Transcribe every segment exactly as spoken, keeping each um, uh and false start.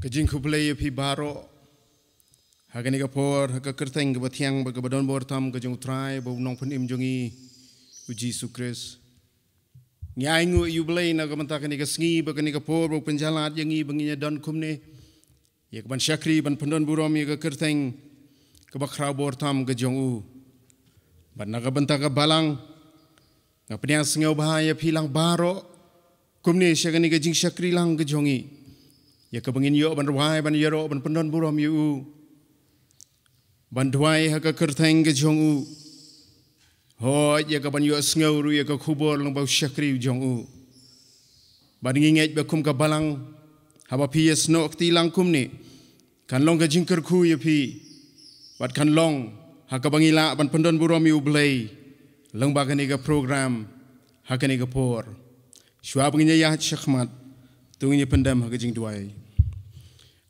Ka jingkhublei ïa phi baroh ha kane ka por, ha ka kyrteng kaba thiang bad kaba don bor tam ka jong U Trai bad U Nongpynim jong ngi, U Jisu Khrist. Ngi ainguh ïa U Blei na ka bynta kane ka sngi bad kane ka por ba u pynjlan ïa ngi ba ngin ïa don kumne, ïa ka ban shakri ban pyndon burom ïa ka kyrteng kaba khraw bor tam ka jong u. Bad na ka bynta ka balang, nga pdiang sngewbha ïa phi lang baroh kumne sha kane ka jingshakri lang ka jong ngi, ïa kaba ngin ïoh ban rwai, ban ïaroh, ban pyndon burom ïa u, ban duwai ha ka kyrteng ka jong u. Hooid, ïa ka ban ïohsngew ruh ïa ka khubor lyngba u shakri u jong u. Bad ngi ngeit ba kum ka balang, haba phi ïasnoh kti lang kumne, kan long ka jingkyrkhu ïa phi, bad kan long ha kaba ngi lah ban pyndon burom ïa U Blei lyngba kane ka program ha kane ka por. Shuwa ba ngin ïa ïaid shakhmat, to ngin ïa pyndem ha ka jingduwai.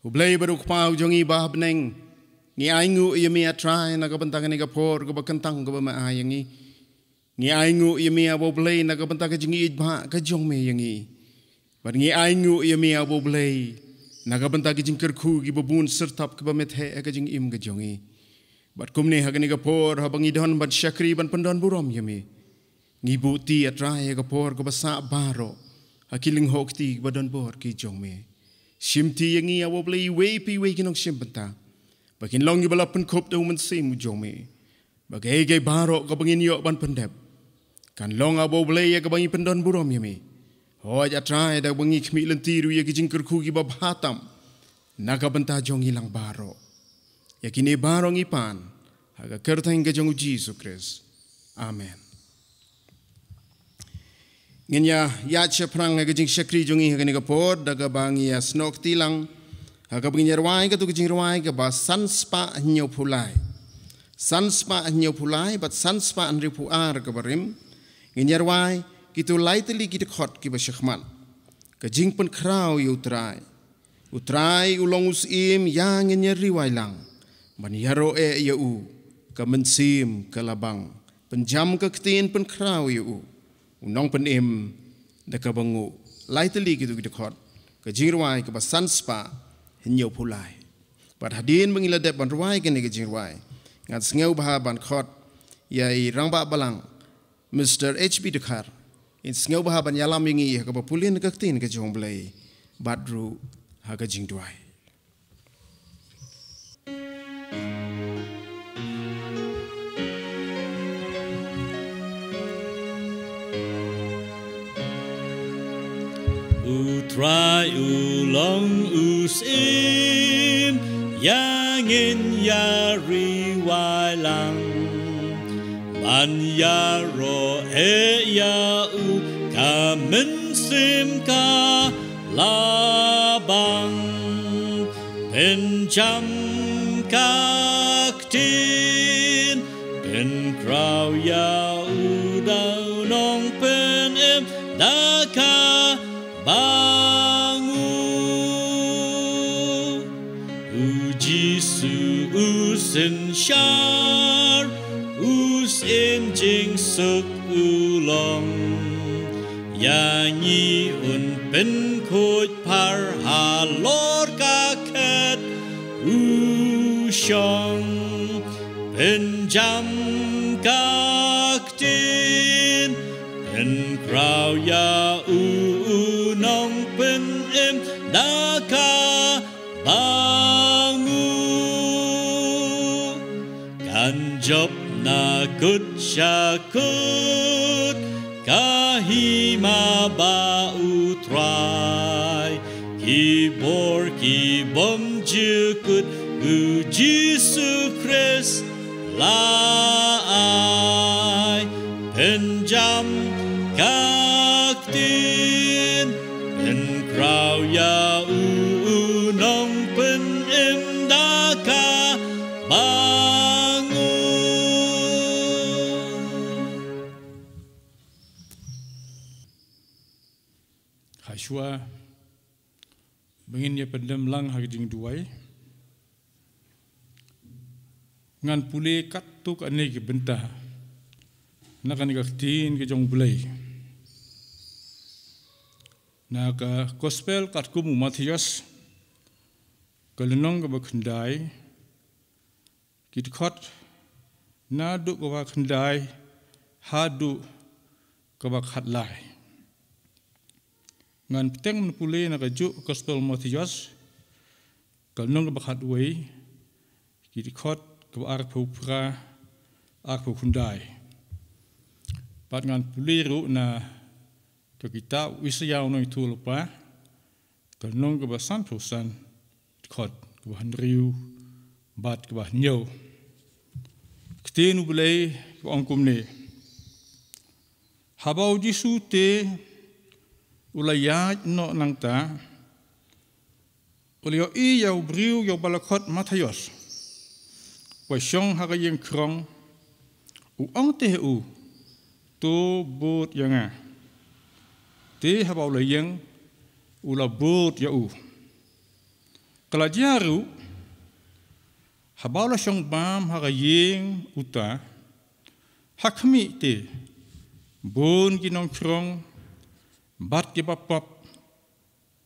U Blei bad U Kpa u jong ngi ba ha bneng, ngi ainguh ïa me, A Trai, na ka bynta kane ka por kaba kyntang kaba me ai ïa ngi. Ngi ainguh ïa me, A Blei, na ka bynta ka jingïeit ba ka jong me ïa ngi. Bad ngi ainguh ïa me, A Blei, na ka bynta ka jingkyrkhu kiba bun syrtap kiba me theh ha ka jingim ka jong ngi. Bad kumne ha kane ka por, haba ngi don ban shakri ban pyndon burom ïa me, ngi buh kti, A Trai, ha ka por kaba sah baroh ha ki lyngngoh kti kiba don bor ki jong me. Shimti ïa ngi, A Blei, iwei pa iwei ki nongshim bynta, ba kin long kiba la pynkup da U Mynsiem u jong me. Ba kaei kaei baroh kaba ngin ïoh ban pyndep, kan long, A Blei, ïa kaba ngin pyndon burom ïa me. Hooid, A Trai, da kaba ngin khmih lynti ruh ïa ki jingkyrkhu kiba bha tam na ka bynta jong ngi lang baroh. Ïa kine baroh ngi pan ha ka kyrteng ka jong U Jisu Khrist. Amen. Ngin ïa ïaid shaphrang ha ka jingshakri jong ngi ha kane ka por, da kaba ngi ïasnoh kti lang ha kaba ngin ïa rwai kato ka jingrwai kaba san spah hynñiewphew lai. San spah hynñiewphew lai bad san spah hynriewphew ar kaba rim. Ngin ïa rwai kito lai tylli ki dkhot kiba shakhmat. Ka jingpynkhraw ïa U Trai. U Trai u long u syiem, ïa ngin ïa rwai lang ban ïaroh eh ïa u, ka mynsiem ka la bang. Pynjam ka ktien, pynkhraw ïa u, u nongpynim da kaba nguh. Lai tylli kito ki dkhot, ka jingrwai kaba san spah hynñiewphew lai. Bad hadien ba ngi la dep ban rwai kane ka jingrwai, ngan sngewbha ban khot ïa i Rangbah Balang Mister H B Dkhar, in sngewbha ban ïalam ïa ngi ha kaba pule na ka ktien ka jong U Blei bad ruh ha ka jingduwai. U Trai u long u syiem, ïa ngin ïa rwai lang ban ïaroh eh ïa u, ka mynsiem ka la bang. Pynjam ka ktien, pynkhraw ïa u da u nongpynim da ka ba nguh. U Jisu u synshar, u syiem jingsuk u long. Ïa ngi un pynkhuid par halor ka khet u shong. Pynjam ka ktien, pynkhraw ïa u, u nongpynim da ka ba nguh. Kan jop na kut sha kut ka hima ba U Trai. Ki bor ki bym jukut, U Jisu Khrist la ai. Pynjam ka ktien, pynkhraw ïa u, u nongpynim da ka ba nguh. Ha shuwa ba ngin ïa pyndem lang ha ka jingduwai, ngan pule katto katne ki bynta na kane ka ktien ka jong U Blei. Na ka Gospel katkum u Mathaios, Ka lynnong kaba khyndai, ki dkhot naduh kaba khyndai haduh kaba khatlai. Ngan bteng ban pule na ka juh Gospel Mathaios, ka lynnong kaba khatwei, ki dkhot kaba arphew phra, arphew khyndai. Bad ngan pule ruh na ka kitab u Isaïah u nongïathuhlypa, ka lynnong kaba sanphew san, dkhot kaba hynriew bad kaba hynñiew. Ktien U Blei ka ong kumne: Haba u Jisu te u la ïaid noh nangta, u la ïohi ïa u briew ïa uba la khot Mathaios, uba shong ha ka ïing khrong. U ong te ha u: To bud ïa nga. Te haba u la ïeng, u la bud ïa u. Ka la jia ruh, haba u la shong bam ha ka ïing uta, ha khmih te, bun ki nongkhrong bad kiba pop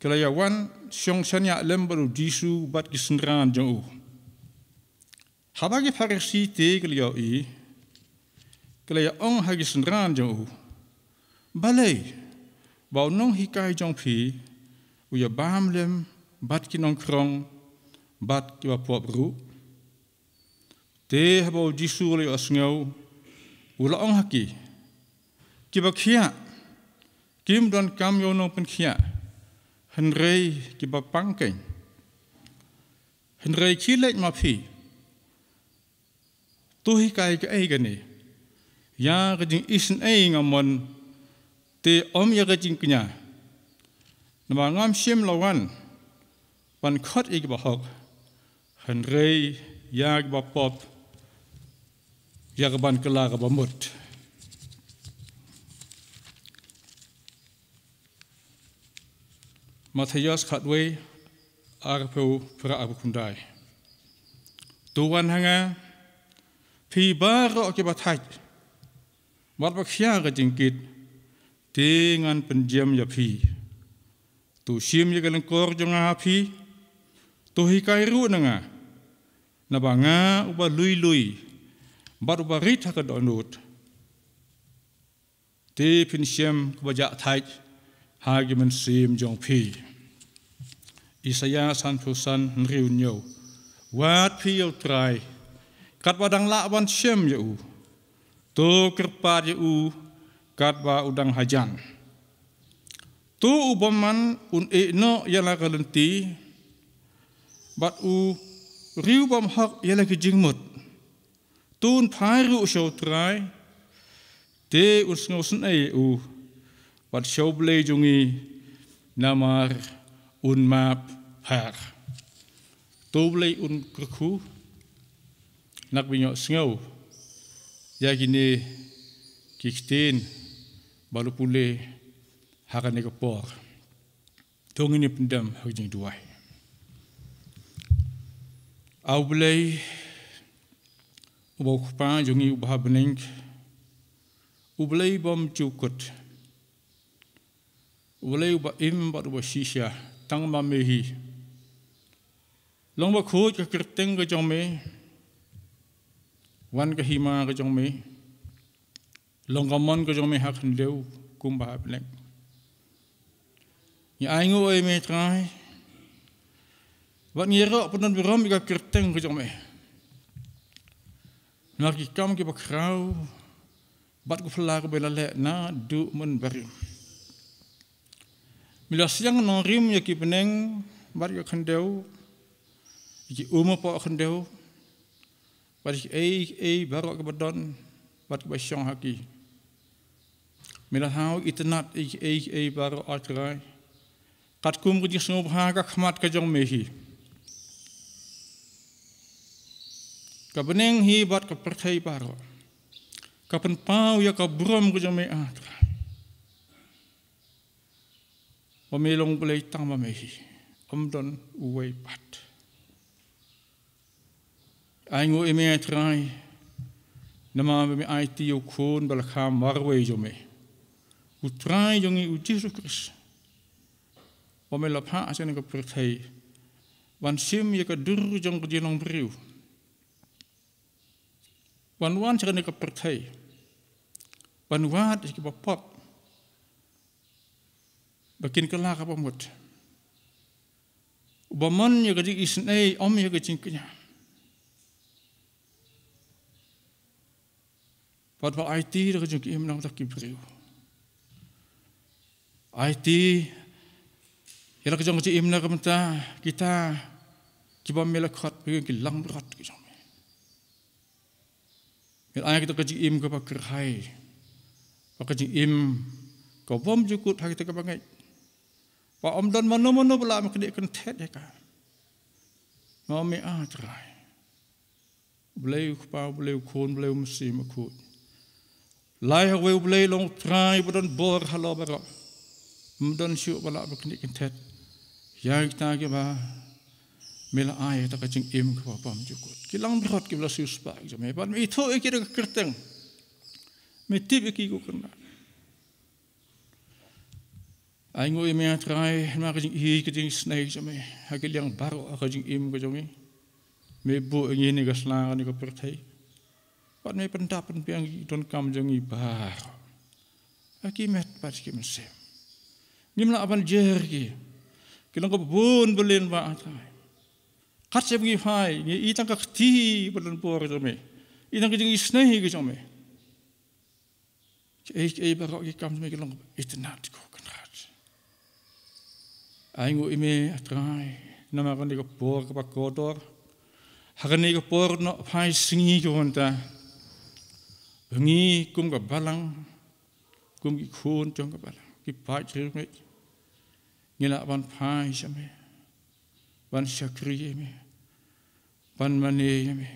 ki la ïa wan shong shaniah lem bad u Jisu bad ki synran jong u. Haba ki Pharisi te ki la ïohi, ki la ïa ong ha ki synran jong u: Balei ba u nonghikai jong phi u ïa bam lem bad ki nongkhrong bad kiba pop ruh? Te haba u Jisu u la ïohsngew, u la ong ha ki: Kiba khiah kim donkam ïa u nongpynkhiah, hynrei kiba pang keiñ. Hynrei khie leit ma phi, to hikai kaei kane: Ïa ka jingisynei nga mon, te ym ïa ka jingkñia. Namar ngam shym la wan ban khot ïa kiba hok, hynrei ïa kiba pop, ïa ka ban kylla kaba mut. Mathaios khatwei, arphew phra, arphew khyndai. To wan ha nga, phi baroh kiba thait bad ba khia ka jingkit, te ngan pynjem ïa phi. To shim ïa ka lyngkor jong nga ha phi, to hikai ruh na nga, naba nga uba lui lui bad uba rit ha ka dohnud. Te phin shem kaba jah thait ha ki mynsiem jong phi. Isaïah sanphew san, hynriew hynñiew. Wad phi ïa U Trai katba dang lah ban shem ïa u. To kyrpad ïa u katba u dang hajan. To u bymman un ïeh noh ïa la ka lynti, bad u riewbymhok ïa la ki jingmut. To un phai ruh sha U Trai, te un sngewsynei ïa u, bad sha U Blei jong ngi, namar un map phar. To U Blei un kyrkhu na ka bynñiewsngew ïa kine ki ktien ba la pule ha kane ka por. To ngin ïa pyndem ha ka jingduwai. A U Blei, uba U Kpa jong ngi uba ha bneng, U Blei bym jukut, U Blei uba im bad uba shisha, tang ma me hi. Long ba khuid ka kyrteng ka jong me, wan ka hima ka jong me, long ka mon ka jong me ha khyndew kumba ha bneng. Ngi ainguh ïa me Trai, bad ngi ïaroh pyndon burom ïa ka kyrteng ka jong me. Namar ki kam kiba khraw bad ki phylla kiba la leh naduh mynbarim. Me la siang nongrim ïa ki bneng bad ïa ka khyndew, ïa ki um hapoh khyndew, bad ïa kiei kiei baroh kiba don bad kiba shong ha ki. Me la thaw itynnad ïa kiei kiei baroh, A Trai, katkum ka jingsngewbha ka khmat ka jong me hi. Ka bneng hi bad ka pyrthei baroh ka pynpaw ïa ka burom ka jong me, A Trai. Ba me long Blei tang ma me hi, ym don uwei pat. Ainguh ïa me Trai, namar ba me aiti ïa u Khun ba la kham marwei jong me, U Trai jong ngi U Jisu Khrist, ba me la phah sha kane ka pyrthei Ban shim ïa ka dur jong ka jinglong briew. Ban wan sha kane ka pyrthei. Ban wad ïa kiba pop. Ba kin kylla kaba mut. Uba mon ïa ka jingisynei, ym ïa ka jingkñia. Bad ba aiti da ka jingim na ka bynta ki briew. Aiti ïa la ka jong ka jingim na ka bynta kita kiba me la khot, ki langbrot ki jong me. Me la ai kita ka jingim kaba kyrhai. Ba ka jingim ka bym jukut ha kita kaba ngeit. Ba ym don mano mano ba lah ban knieh kynthet ïa ka. Ma me, A Trai. Blei u Kpa, Blei u Khun, Blei u Mynsiem Bakhuid. Lai ha uwei u Blei long u Trai ba don bor halor baroh. Ym don shuh ba lah ban knieh kynthet ïa kita kiba me la ai ïa ka jingim kaba bym jukut. Ki langbrot kiba la siewspah ki jong me. Bad me ithuh ïa ki da ka kyrteng. Me tip ïa ki, ko Kynrad. Ainguh ïa me, A Trai, namar ka jingïeit, ka jingisynei jong me ha ki liang baroh ha ka jingim ka jong ngi. Me buh ïa ngi ha kane ka sla, ha kane ka pyrthei. Bad me pyndap pynbiang ïa ki donkam jong ngi baroh ha ki met bad ki mynsiem. Ngim lah ban jer ïa ki. Ki long kaba bun byllion, A Trai. Kat shaba ngi phai, ngi i tang ka kti ba don bor jong me. I tang ka jingisynei ka jong me. Kiei kiei baroh ki kam jong me ki long itynnad, ko Kynrad. Ainguh ïa me, A Trai, namar kane ka por kaba kordor. Ha kane ka por nohphai sngi, ko Kynrad. Ba ngi kum ka balang, kum ki khun jong ka balang, ki paid riewngeit, ngi lah ban phai sha me, ban shakri ïa me, ban mane ïa me.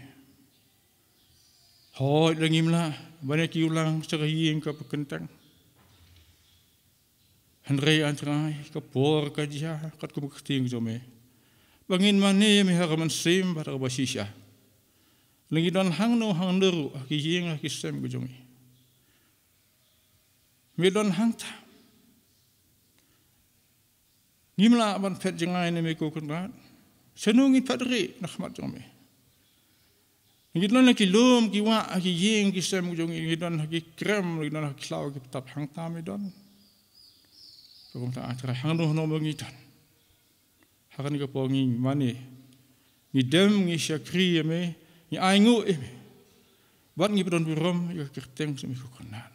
Hooid, lada ngim lah ban ïa kiew lang sha ka ïing kaba kyntang, hynrei, A Trai, ka por ka jia katkum ka ktien ka jong me ba ngin mane ïa me ha ka mynsiem bad ha kaba shisha. Lada ngi don hangno hangno ruh ha ki ïing ha ki sem ka jong ngi, me don hangta. Ngim lah ban phet jngai na me, ko Kynrad. Shano ngin phet rieh na khmat jong me? Ngi don ha ki lum ki wah, ha ki ïing ki sem jong ngi, ngi don ha ki krem, ngi don ha ki khlaw ki btap, hangta me don. Ko Kynrad, A Trai, hangno hangno ba ngi don, ha kane ka por ngi mane, ngi dem, ngi shakri ïa me, ngi ainguh ïa me. Bad ngi pyndonkam burom ïa ka kyrteng jong me, ko Kynrad.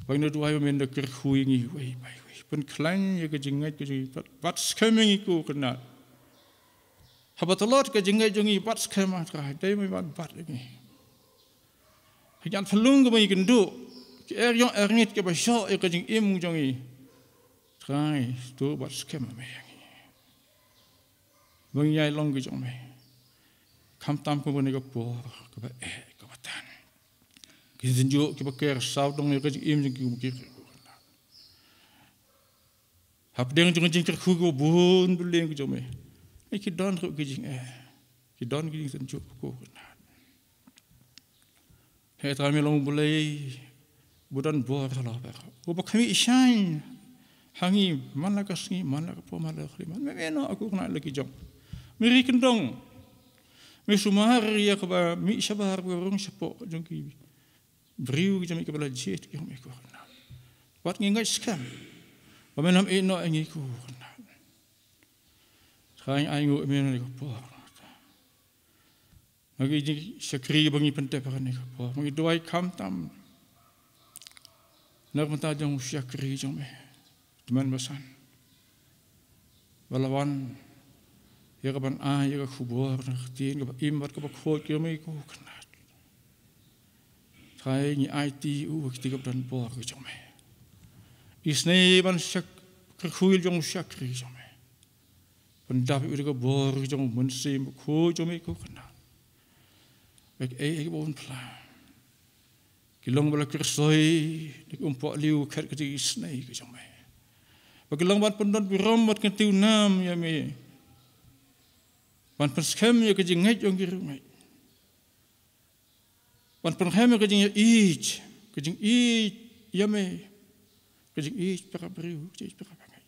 Ba ngi duwai ba men da kyrkhu ïa ngi iwei pa iwei. Pynkhlaiñ ïa ka jingngeit ka jong ngi, bad, bad skhem ïa ngi, ko Kynrad. Haba tlot ka jingngeit jong ngi bad skhem, A Trai, dei me ban bat ïa ngi. Ha ki jingpynlong kaba ngi kynduh, ki eriong erngit kiba shoh ïa ka jingim jong ngi, Trai, to bad skhem me ïa ngi. Ba ngin ïai long ki jong me, khamtam kum ha kane ka por kaba eh, kaba tan. Ki jingtynjuh kiba ker sawdong ïa ka jingim jong ki, kum ki, ko Kynrad. Hapdeng jong ka jingkyrkhu kaba bun byllion ka jong me, eh, ki don ruh ki jingeh, ki don ki jingtynjuh, ko Kynrad. Hynrei, A Trai, me long U Blei uba don bor halor baroh, uba khmih shaiñ ha ngi man la ka sngi, man la ka por, man la ka hynmen. Me, me noh, ko Kynrad, la ki jong. Me ri kyndong. Me sumar ïa kaba mih shabar, kaba rung shapoh jong ki briew ki jong me, kiba la jied ki jong me, ko Kynrad. Bad ngi ngeit skhem ba men ym ïehnoh ïa ngi, ko Kynrad. Trai, ainguh ïa me ha kane ka por. Ma ngi ki jingshakri ba ngi pyntip ha kane ka por, ma ngi duwai khamtam na ka bynta jong u shakri jong me, u tymmen basan, ba la wan ïa ka ban ai ïa ka khubor na ka ktien kaba im bad kaba khuid, ko Kynrad. Trai, ngi aiti ïa u ha ka kti kaba don bor ka jong me. Isynei ban shakri, kyrkhu ïa la ka jong u shakri jong me. Pyndap ïa u da ka bor jong u Mynsiem Bakhuid jong me, ko Kynrad. Ba kiei kiei kiba un phla, ki long ba la kyrsoi da ka umpohliew khet ka jingisynei ka jong me. Ba ki long ban pyndonburom bad kyntiew nam ïa me. Ban pynskhem ïa ka jingngeit jong ki riewngeit. Ban pynskhem ïa ka jingïeit, ka jingïeit ïa me, ka jingïeit para briew, ka jingïeit para bangeit.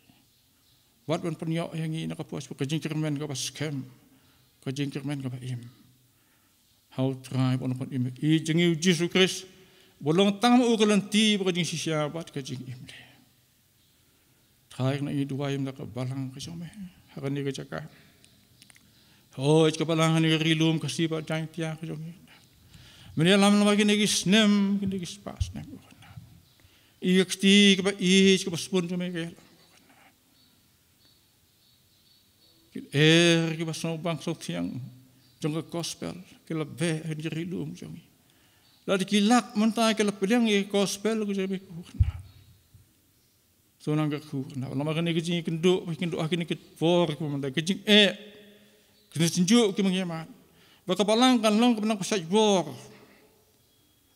Wat ban pynïoh ïa ngi na ka pos ka jingkyrmen kaba skhem, ka jingkyrmen kaba im. Ha U Trai ba u nongpynim ïa ngi, jong ngi U Jisu Khrist, ba long tang ma u ka lynti bad ka jingshisha bad ka jingim leh. Trai, ngi duwai ïa ka balang ka jong me ha kane ka jaka. Hooid, ka balang ha kane ka ri lum Khasi bad Jaiñtia ka jong ngi. Men ïalam lyngba kine ki snem, kine ki spah snem, oh Kynrad. Ïa ka kti kaba ïeit kaba sbun jong me ka ïalam, oh Kynrad. Ki lyer kiba sngewbang sngewthiang jong ka gospel ki la beh ha kane ka ri lum jong ngi. Lada ki lak mynta ki la pdiang ïa ka gospel ka jong me, oh Kynrad. To nang kyrkhu, Kynrad, lem bad kane ka jingïakynduh, ba ïakynduh ha kine ki por kiba mynta, ka jingeh, ka jingsynjuk kiba ngi ïaman, ba ka balang kan long kaba nang pynshait bor.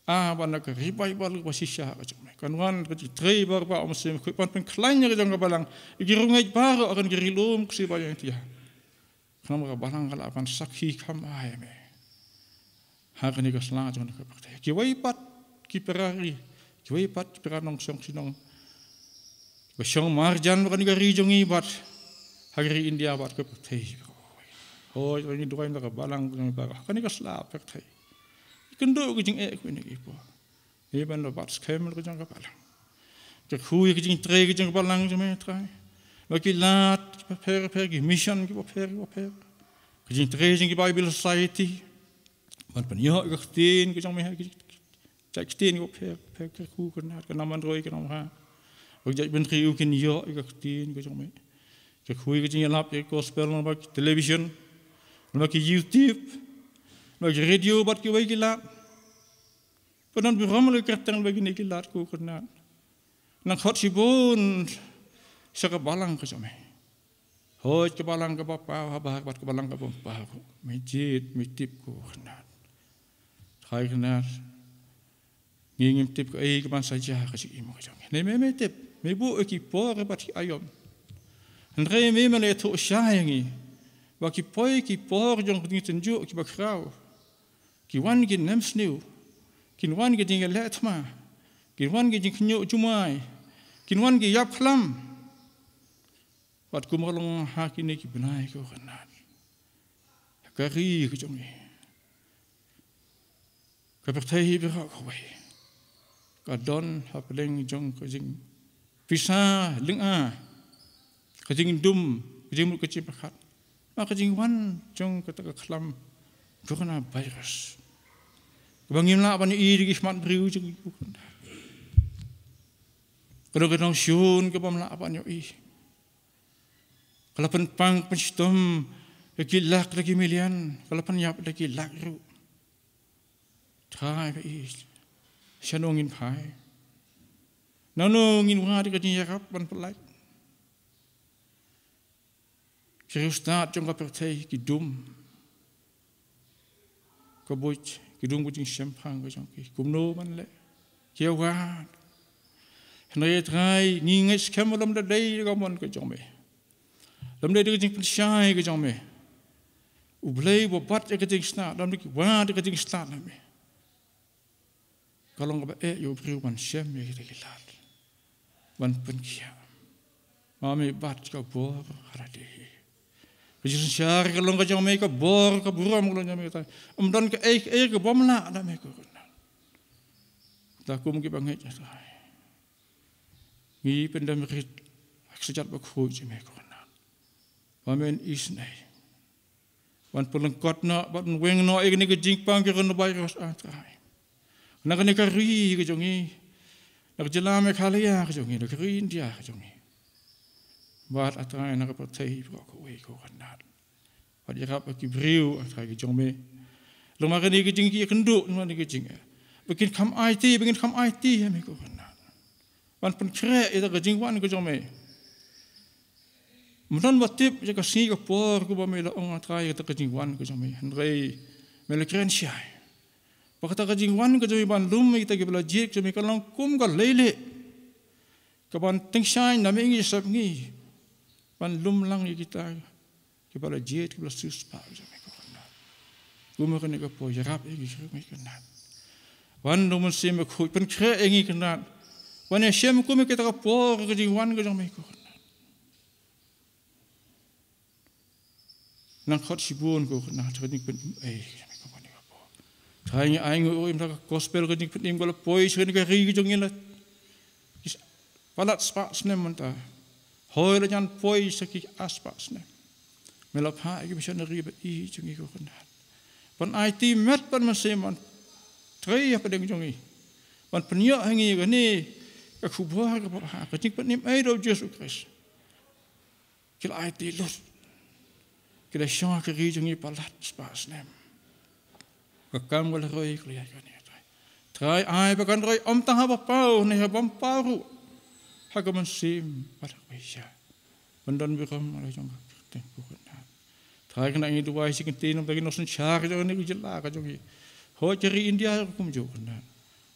Ah, ba na ka revival kaba shisha ka jong me kan wan ka jingtrei baroh ba U Mynsiem Bakhuid ban pynkhlaiñ ïa ka jong ka balang, ïa ki riewngeit baroh ha kane ka ri lum Khasi bad Jaiñtia. Khnang ba ka balang ka lah ban sakhi kham ai ïa me ha kane ka sla jong ka pyrthei. Kiwei pat ki para ri, kiwei pat ki para nongshong shnong ba shong marjan bad kane ka ri jong ngi bad ha ka ri India bad ka pyrthei. Hooid, ngi duwai ïa ka balang jong ngi baroh ha kane ka sla pyrthei. Ïakynduh ka jingeh kine ki por. Ïa ban da bat skhem ka jong ka balang. Kyrkhu ïa ka jingtrei ka jong ka balang jong me, Trai. Ba ki lad kiba pher pher, ki mission kiba pher kiba pher, ka jingtrei jong ki Bible Society. Ban pynïoh ïa ka ktien ka jong me ha ki jait ktien kiba pher pher, kyrkhu, Kynrad, ka nam ban roi ka nam bha. Ba ki jait bynriew kin ïoh ïa ka ktien ka jong me. Kyrkhu ïa ka jingïalap ïa ka gospel lyngba ki television, lyngba ki YouTube, lyngba ki radio bad kiwei ki lad. Ba nang burom la ka kyrteng ba kine ki lad, ko Kynrad. Nang khot shibun sha ka balang ka jong me. Hooid, ka balang kaba paw habar bad ka balang kaba ym paw, me jied me tip, ko Kynrad. Trai Kynrad, ngi ngim tip kaei kaban sa jia ha ka jingim ka jong ngi. Ne me me tip, me buh ïa ki por bad ki aïom. Hynrei me me la ïathuh shai ïa ngi ba ki poi ki por jong ka jingsynjuk kiba khraw. Ki wan ki nemsniew, kin wan ki jingïaleh thma, kin wan ki jingkhynñiuh jumai, kin wan ki ïap khlam. Bad kumba long ha kine ki bnai, ko Kynrad, ha ka ri ka jong ngi, ka pyrthei baroh kawei ka don hapdeng jong ka jingpisa lynga, ka jingdum, ka jingmut ka jingpyrkhat, ma ka jingwan jong kata ka khlam coronavirus, kaba ngim lah ban ïohi da ki khmat briew jong ngi, ko Kynrad. Ka don ka nongshun kaba ym lah ban ïohi. Ka la pynpang pynshitom da ki lak, da ki million, ka la pynïap da ki lak ruh. Trai, ba i shano ngin phai? Nano ngin wad ïa ka jingïarap ban pyllait? Ki riewstad jong ka pyrthei ki dum, ka buit, ki dum ka jingshemphang ka jong ki, kumno ban leh? Ki ïawad. Hynrei Trai, ngi ngeit skhem ba lymda dei da ka mon ka jong me, lymda dei da ka jingpynshai ka jong me, U Blei uba bat ïa ka jingstad, lymda ki wad ïa ka jingstad na me, ka long kaba eh ïa u briew ban shem ïa kita ki lad, ban pynkhiah. Ma me bat ka bor ha lade hi. Ka jingsynshar ka long ka jong me, ka bor ka burom ka long jong me, Trai. Ym don kaei kaei kaba ym lah na me, ko Kynrad. Te kum kiba ngeit, Trai, ngi pyndem rit ha ka kjat bakhuid jong me, ko Kynrad. Ba men isynei ban pynlyngkot noh bad pynweng noh ïa kane ka jingpang ka coronavirus, ah Trai, na kane ka ri ka jong ngi, na ka jylla Meghalaya ka jong ngi, na ka ri India ka jong ngi, bad, ah Trai, na ka pyrthei baroh kawei, ko Kynrad. Bad ïarap ïa ki briew, ah Trai, ki jong me, lem bad kane ka jingïakynduh, lem bad kane ka jing, ba kin kham aiti, ba kin kham aiti ïa me, ko Kynrad, ban pynkhreh ïa ka jingwan ka jong me. Ym don ba tip ïa ka sngi ka por kaba me la ong, ah Trai, ïa kata ka jingwan ka jong me, hynrei me la kren shai ba kata ka jingwan ka jong me ban lum ïa kita kiba la jied ka jong me ka long kum ka leilieh kaban tyngshaiñ na me, ïa ngi sep ngi, ban lum lang ïa kita kiba la jied, kiba la siewspah ka jong me, ko Kynrad. Kum ha kane ka por ïarap ïa ngi, ko Kynrad. Wan da U Mynsiem Bakhuid, pynkhreh ïa ngi, Kynrad, ban ïashem kum ïa kata ka por ka jingwan ka jong me, ko Kynrad. nang khot shibun ko Kynrad, ka jingpynim ei. Trai ngi ai nguh ïa ka gospel, ka jingpynim ka la poi sha kane ka ri ka jong ngi la palat spah snem mynta. Hoi la jan poi sha ki ar spah snem. Me la phah ïa ki missionary bad i jong ngi ko Kynrad ban aiti met bad mynsiem, ban trei hapdeng jong ngi, ban pynïoh ha ngi kane ka khubor kaba bha, ka jingpynim ei da u Jisu Khrist. Ki la aiti lut. Ki la shong ha ka ri jong ngi palat spah snem. Ka kam ka la roi, ka la ïaid kane, Trai. Trai, ai ba kan roi ym tang haba paw ne haba ym paw ruh, ha ka mynsiem bad ha ka pisa. Ban don burom la jong ka kyrteng ko Kynrad. Trai, kane ngi duwai shi kyntien namar ki nongsynshar jong kane ka jylla ka jong ngi. Hooid ka ri India ruh kumjuh Kynrad.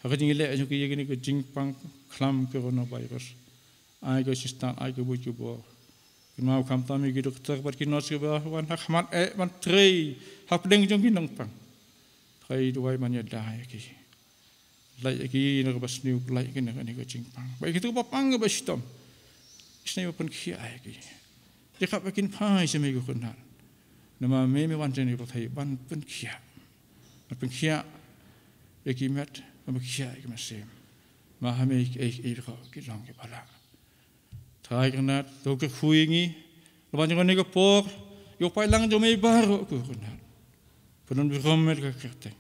Ha ka jingïaleh jong ki ïa kane ka jingpang khlam coronavirus, ai ka shisyndon, ai ka buit ka bor. Kynmaw khamtam ïa ki doktor bad ki nurse kiba wan ha khmat eh ban trei hapdeng jong ki nongpang. Trai, duwai ban ïada ïa ki. Lait ïa ki na kaba sniew, lait ïa ki na kane ka jingpang. Ba ïa kito kiba pang kiba shitom, isynei ba pynkhiah ïa ki. Ïa kaba kin phai sha me ko Kynrad. Namar me, me wan sha kane ka pyrthei ban pynkhiah. Ban pynkhiah ïa ki met, ban pynkhiah ïa ki mynsiem. Ma ha me kiei kiei ruh ki long kiba lah. Trai Kynrad, to kyrkhu ïa ngi. La ban jong kane ka por, ïa u paidlang jong me baroh ko Kynrad. Pynlong burom ïa ka kyrteng.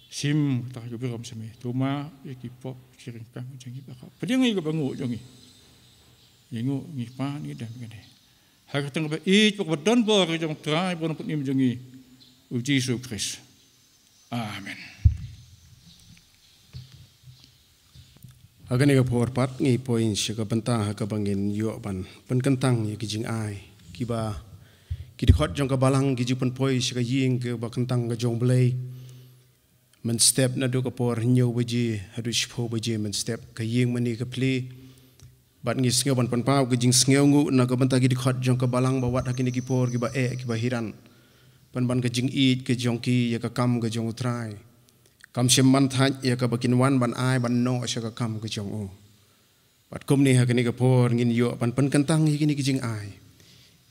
Shim kata ka burom sha me. To map ïa ki pop ki ryngkang jong ngi baroh. Pdiang ïa ka banguh jong ngi. Ngi nguh, ngi pan, ngi dem kane ha ka kyrteng kaba ïeit bad kaba don bor jong u Trai bad u Nongpynim jong ngi, u Jisu Khrist. Amen. Ha kane ka por pat ngi poi sha ka bynta ha kaba ngin ïoh ban pynkyntang ïa ki jingai kiba ki dkhot jong ka balang ki ju pynpoi sha ka ïing kaba kyntang ka jong u Blei. Mynstep naduh ka por hynñiew baje haduh shiphew baje mynstep, ka ïing mane ka plie. Bad ngi sngew ban pynpaw ka jingsngewnguh na ka bynta ki dkhot jong ka balang ba wat ha kine ki por kiba eh kiba hiran, pynban ka jingïeit ka jong ki ïa ka kam ka jong u Trai. Kam shym man thait ïa kaba kin wan ban ai ban noh sha ka kam ka jong u. Bad kumne ha kane ka por ngin ïoh ban pynkyntang ïa kine ki jingai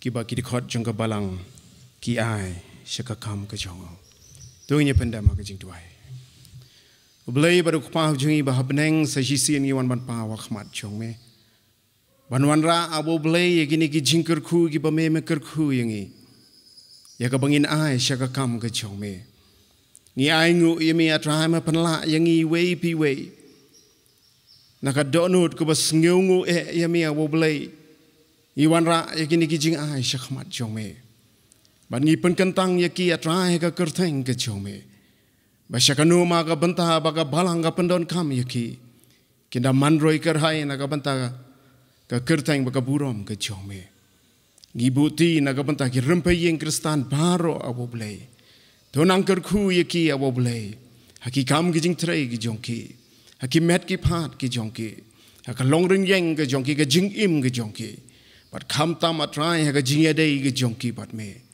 kiba ki dkhot jong ka balang ki ai sha ka kam ka jong u. To ngin ïa pyndem ha ka jingduwai. U Blei bad u Kpa jong ngi ba ha bneng, sa shisien ngi wan ban paw ha khmat jong me, ban wanrah, A Blei, ïa kine ki jingkyrkhu kiba me, me kyrkhu ïa ngi ïa kaba ngin ai sha ka kam ka jong me. Ngi ai nguh ïa me, A Trai, me pynlah ïa ngi iwei pa iwei na ka dohnud kaba sngewnguh eh ïa me, A Blei. Ngi wanrah ïa kine ki jingai sha khmat jong me, bad ngi pynkyntang ïa ki, A Trai, ha ka kyrteng ka jong me, ba sha kano ma ka bynta ba ka balang ka pyndonkam ïa ki, kin da man roi kyrhai na ka bynta ka kyrteng bad ka burom ka jong me. Ngi buti na ka bynta ki rympei ïing Khristan baroh, A Blei. To nang kyrkhu ïa ki, A Blei, ha ki kam ki jingtrei ki jong ki, ha ki met ki phad ki jong ki, ha ka longrynïeng ka jong ki, ka jingim ka jong ki, bad khamtam, A Trai, ha ka jingïadei ka jong ki bad me,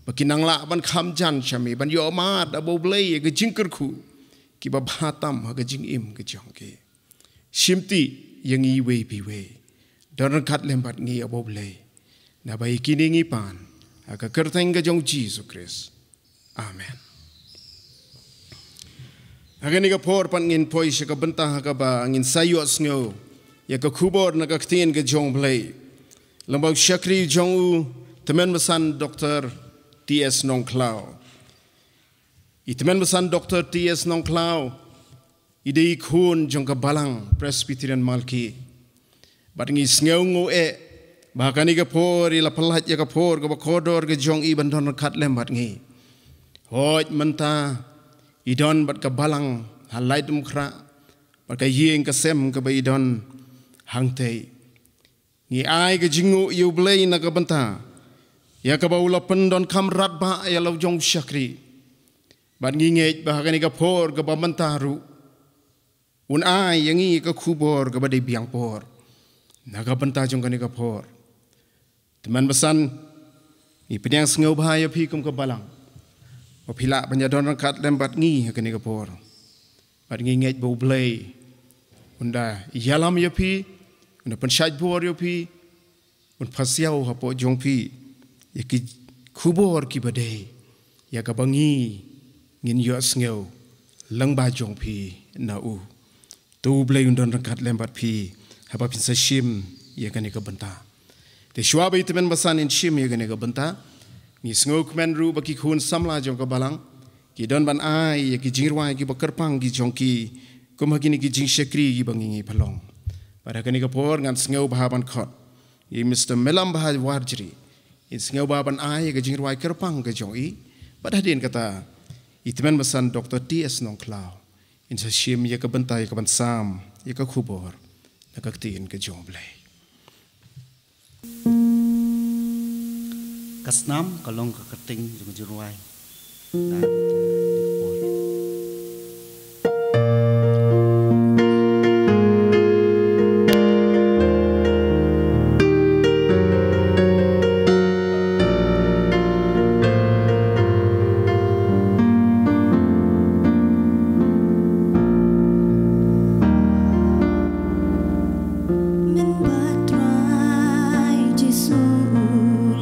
ba kin nang lah ban kham jan sha me, ban ïoh mad, A Blei, ïa ka jingkyrkhu kiba bha tam ha ka jingim ka jong ki. Shim tih ïa ngi iwei pa iwei. Don ryngkat lem bad ngi, A Blei, naba ïa kine ngi pan ha ka kyrteng ka jong u Jisu Khrist. Amen. Ha kane ka por pat ngin poi sha ka bynta ha kaba ngin sa ïohsngew ïa ka khubor na ka ktien ka jong u Blei lyngba u shakri jong u, Tymmen Basan Doktor T S Nongkhlaw. I Tymmen Basan Doktor T S Nongkhlaw i dei i khun jong ka Balang Presbyterian Malki. Bad ngi sngewnguh eh ba ha kane ka por i la pyllait ïa ka por kaba kordor ka jong i ban don ryngkat lem bad ngi. Hooid mynta i don bad ka balang ha Laitumkhrah, bad ka ïing ka sem kaba i don hangtei. Ngi ai ka jingnguh ïa u Blei na ka bynta ïa kaba u la pyndonkam radbah ïa la u jong u shakri. Bad ngi ngeit ba ha kane ka por kaba mynta ruh un ai ïa ngi ka khubor kaba dei biang por na ka bynta jong kane ka por. Tymmen Basan, ngi pdiang sngewbha ïa phi kum ka balang ba phi lah ban ïa don ryngkat lem bad ngi ha kane ka por. Bad ngi ngeit ba u Blei un da ïalam ïa phi, un da pynshait bor ïa phi, un pasiaw hapoh jong phi ïa ki khubor kiba dei ïa kaba ngi ngin ïohsngew lyngba jong phi na u. To U Blei un don ryngkat lem bad phi haba phin sa shim ïa kane ka bynta. Te shuwa ba i tymmen basan in shim ïa kane ka bynta, ngi sngewkmen ruh ba ki khun samla jong ka balang ki don ban ai ïa ki jingrwai kiba kyrpang ki jong ki, kum ha kine ki jingshakri kiba ngi ngi pynlong. Bad ha kane ka por ngan sngewbha ban khot ïa i Mister Melam Bha Warjri, in sngewbha ban ai ïa ka jingrwai kyrpang ka jong i. Bad hadien kata, i tymmen basan Doktor T S Nongkhlaw in sa shim ïa ka bynta ïa ka ban sam ïa ka khubor na ka ktien ka jong U Blei. Ka snam ka long ka kyrteng jong ka jingrwai. Mynba Trai Jisu u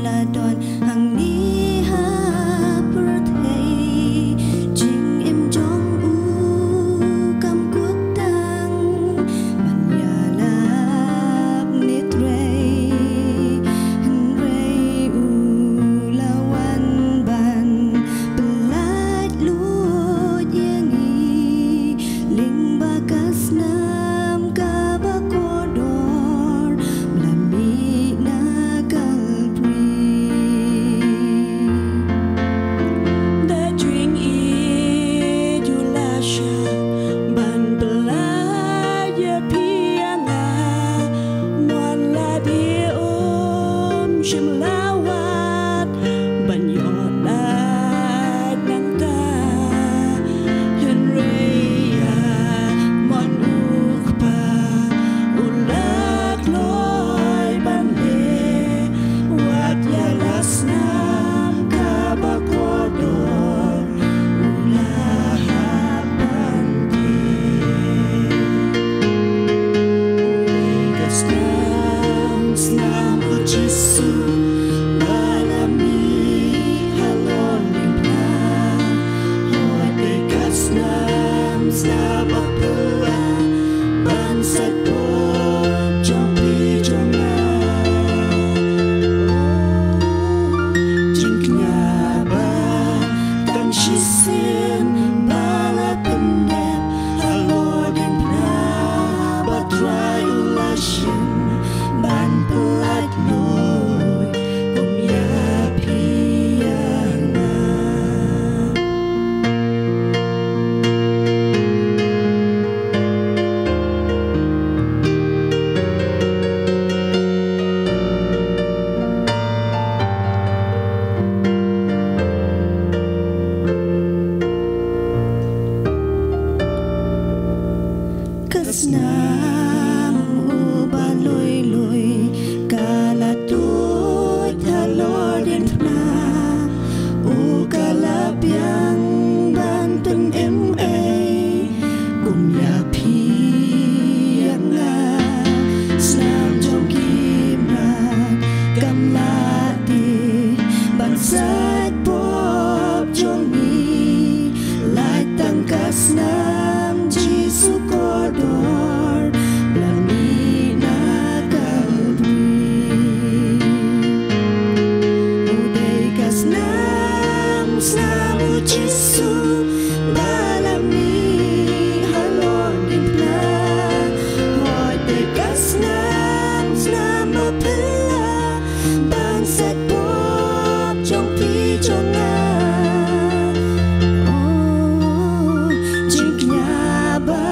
la don hangne ha pyrthei, jingim jong u kam kut tang ban ïalap ne trei, hynrei u la wan ban pyllait luid ïa ngi lyngba ka snam kaba kordor ba la mih na Kalbari. Da jingïeit u la shah ban pyllait ïa phi ïa nga. Mon lade um shym la wad ban ïoh lait nangta. Hynrei ïa mon u Kpa u la kloi ban leh, wat ïa la snam kaba kordor u la hap ban peit. Ka snam, snam u Jisu ba la mih halor diengphna. Hooid, dei ka snam, snam ba phylla ban sait pop jong phi jong nga. Jingkñia ba tang shisien ba la pyndep halor diengphna ba Trai u la shim ban pyllait luid kum ïa phi ïa nga. Ka snam uba lui lui ka la tuid halor diengphna, u ka la biang ban pynim ei kum ïa phi ïa nga. Snam jong ki mrad kam lah te ban sait pop jong ngi. Lait tang ka snam Jisu kordor ba la mih na Kalbari. U dei ka snam, snam u Jisu ba la mih halor diengphna. Hooid, dei ka snam, snam ba phylla ban sait pop jong phi jong nga. Oh, jingkñia ba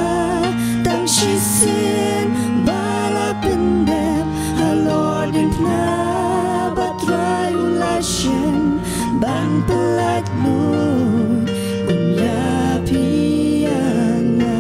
tang shisien ba la pyndep halor diengphna ba Trai u la shim ban pyllait luid kum ïa phi ïa nga.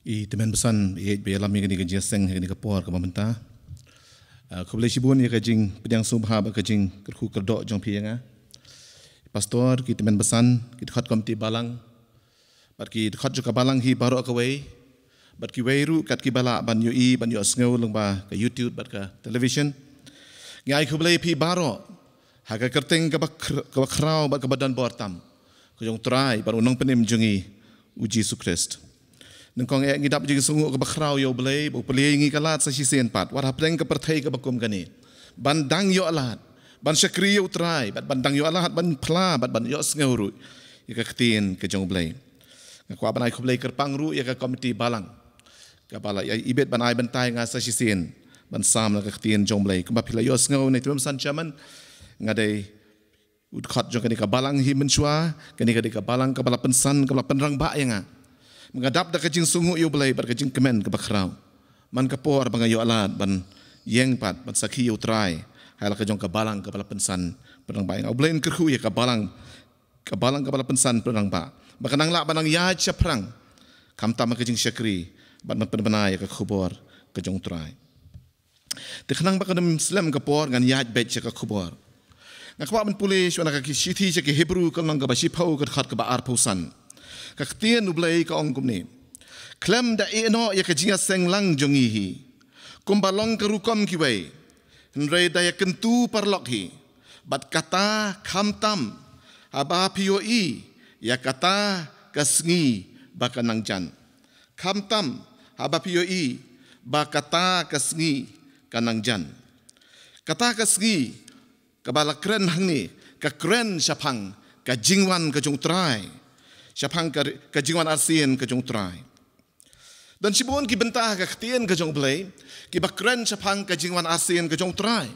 I tymmen basan i ba ïalam ïa kane ka jingïaseng ha kane ka por kaba mynta. Ah, khublei shibun ïa ka jingpdiang sngewbha bad ka jingkyrkhu kyrdoh jong phi ïa nga. Pastor, ki tymmen basan, ki dkhot komiti balang, bad ki dkhot jong ka balang hi baroh kawei, bad kiwei ruh kat kiba lah ban ïohi, ban ïohsngew lyngba ka YouTube bad ka television. Ngi ai khublei ïa phi baroh ha ka kyrteng kaba khr-, kaba khraw bad kaba don bor tam ka jong U Trai bad U Nongpynim jong ngi, U Jisu Khrist. Nyngkong eh ngi dap jingïasngewnguh kaba khraw ïa U Blei ba u plie ïa ngi ka lad sa shisien pat, wat hapdeng ka pyrthei kaba kum kane, ban dang ïoh lad ban shakri ïa U Trai, bad ban dang ïoh lad ban phla bad ban ïohsngew ruh ïa ka ktien ka jong U Blei. Nga kwah ban ai khublei kyrpang ruh ïa ka komiti balang kaba la ïa ibit ban ai bynta ïa nga sa shisien ban sam na ka ktien jong U Blei. Kumba phi la ïohsngew na i tymmen basan, Chairman, nga dei u dkhot jong kane ka balang hi mynshuwa. Kane ka dei ka balang kaba la pynsan, kaba la pynrangbah ïa nga. Nga dap da ka jingsngewnguh ïa U Blei bad ka jingkmen kaba khraw man ka por ba nga ïoh lad ban ïeng pat ban sakhi ïa U Trai ha la ka jong ka balang kaba la pynsan, pynrangbah ïa nga. U Blei un kyrkhu ïa ka balang, ka balang kaba la pynsan, pynrangbah, ba kan nang lah ban nang ïaid shaphrang khamtam ha ka jingshakri bad ban pynbna ïa ka khubor ka jong U Trai. Te khnang ba kan ym slem ka por, ngan ïaid beit sha ka khubor. Nga kwah ban pule shuwa na ka ki shithi sha ki Hebru, ka lynnong kaba shiphew, ka dkhot kaba arphew san. Ka ktien U Blei ka ong kumne: Khlem da ïehnoh ïa ka jingïaseng lang jong ngi hi kumba long ka rukom kiwei, hynrei da ïakyntu paralok hi, bad kata khamtam haba phi ïohi ïa kata ka sngi ba ka nang jan. Khamtam haba phi ïohi ba kata ka sngi ka nang jan. Kata ka sngi kaba la kren hangne ka kren shaphang ka jingwan ka jong U Trai, shaphang ka, ka jingwan arsien ka jong U Trai. Don shibun ki bynta ha ka ktien ka jong U Blei kiba kren shaphang ka jingwan arsien ka jong U Trai.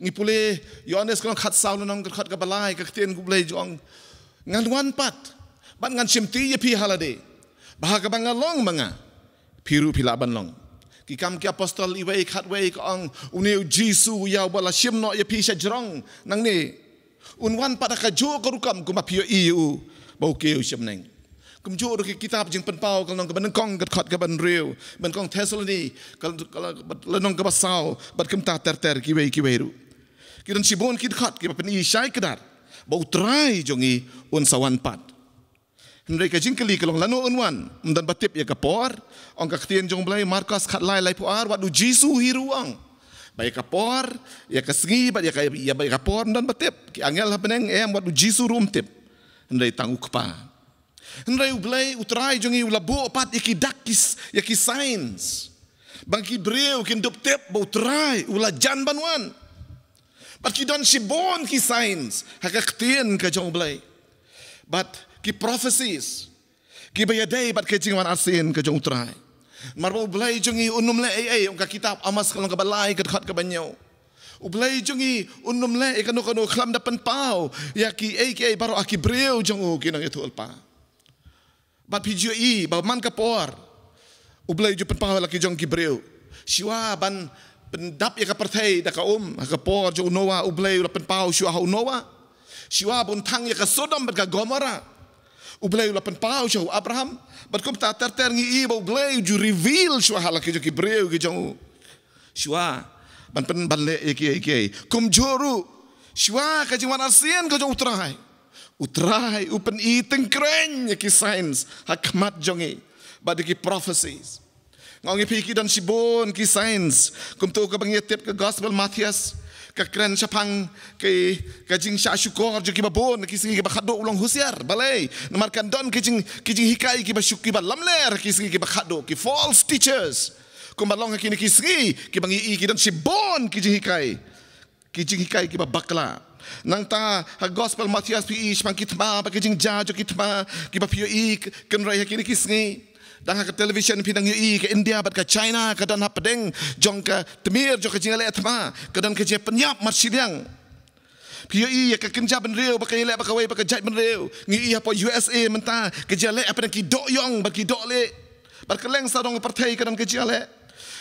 Ngi pule Ïoannis ka lynnong khatsaw, lynnong ka dkhot kaba lai, ka ktien U Blei jong: Ngan wan pat bad ngan shimti ïa phi ha lade, ba ha kaba nga long ma nga, phi ruh phi lah ban long. Ki Kam ki Apostol iwei khatwei ka ong, une U Jisu ïa uba la shim noh ïa phi sha jrong nangne, un wan pat ha kajuh ka rukom kumba phi ïohi ïa u ba u kiew sha bneng. Kumjuh ruh ki kitab Jingpynpaw ka lynnong kaba nyngkong, ka dkhot kaba hynriew, nyngkong Thessaloni ka, ka, ka lynnong kaba saw, bad kumta ter ter kiwei kiwei ruh. Ki don shibun ki dkhot kiba pyni shai kdar ba U Trai jong ngi un sa wan pat. Hynrei ka jingkylli ka long, lano un wan? Ym don ba tip ïa ka por. Ong ka ktien jong U Blei, Markos khatlai, laiphew ar, wat U Jisu hi ruh u ong ba ïa ka por, ïa ka sngi bad ïa ka, ïa, ba ïa ka por ym don ba tip. Ki angel ha bneng em, wat U Jisu ruh um tip, hynrei tang U Kpa. Hynrei U Blei, U Trai jong ngi, u la buh pat ïa ki dak, ki s-, ïa ki signs, ba ki briew kin dup tip ba U Trai u la jan ban wan. Bad ki don shibun ki signs ha ka ktien ka jong U Blei, bad ki prophecies kiba ïadei bad ka jingwan arsien ka jong U Trai. Namar ba U Blei jong ngi un ym leh ei ei, ong ka kitab Amos ka lynnong kaba lai, ka dkhot kaba hynñiew. U Blei jong ngi un ym leh ei kano kano khlem da pynpaw ïa kiei kiei baroh ha ki briew jong u, ki nongïathuhlypa. Bad phi ju ïohi ba man ka por U Blei u ju pynpaw ïa la ki jong ki briew. Shuwa ban pyndap ïa ka pyrthei da ka um, ha ka por jong u Noah, U Blei u la pynpaw shuwa ha u Noah. Shuwa ban thang ïa ka Sodom bad ka Gomorrah, U Blei u la pynpaw shuwa ha u Abraham. Bad kumta ter ter ngi ïohi ba U Blei u ju reveal shuwa ha la ki jong ki briew ki jong u. Shuwa ban pyn-, ban leh ïa kiei kiei. Kumjuh ruh shuwa ka jingwan arsien ka jong U Trai, U Trai u pyni tyngkreiñ ïa ki signs ha khmat jong ngi bad ïa ki prophecies. Nga ong ïa phi, ki don shibun ki signs. Kumto kaba ngi tip ka Gospel Mathaios ka kren shaphang ki, ka jingshah shukor jong kiba bun, ki sngi kiba khatduh u long husiar. Balei? Namar kan don ki jing, ki jinghikai kiba shuk, kiba lamler, ki sngi kiba khatduh, ki false teachers. Kumba long ha kine ki sngi kiba ngi ïohi, ki don shibun ki jinghikai, ki jinghikai kiba bakla. Nangta ha Gospel Mathaios phi ïohi shaphang ki thma, ba ki jingjia jong ki thma kiba phi ïohi k-, kynrei ha kine ki sngi. Dang ha ka television phi dang ïohi ka India bad ka China ka don hapdeng jong ka tmier jong ka jingïaleh thma, ka don ka jingpynïap marshiliang. Phi ïohi ïa ka kynja bynriew ba ka ïaleh bad kawei, ba ka jaitbynriew. Ngi ïohi hapoh U S A mynta ka jingïaleh hapdeng ki doh ïong bad ki doh lieh. Bad kylleng sarong pyrthei ka don ka jingïaleh.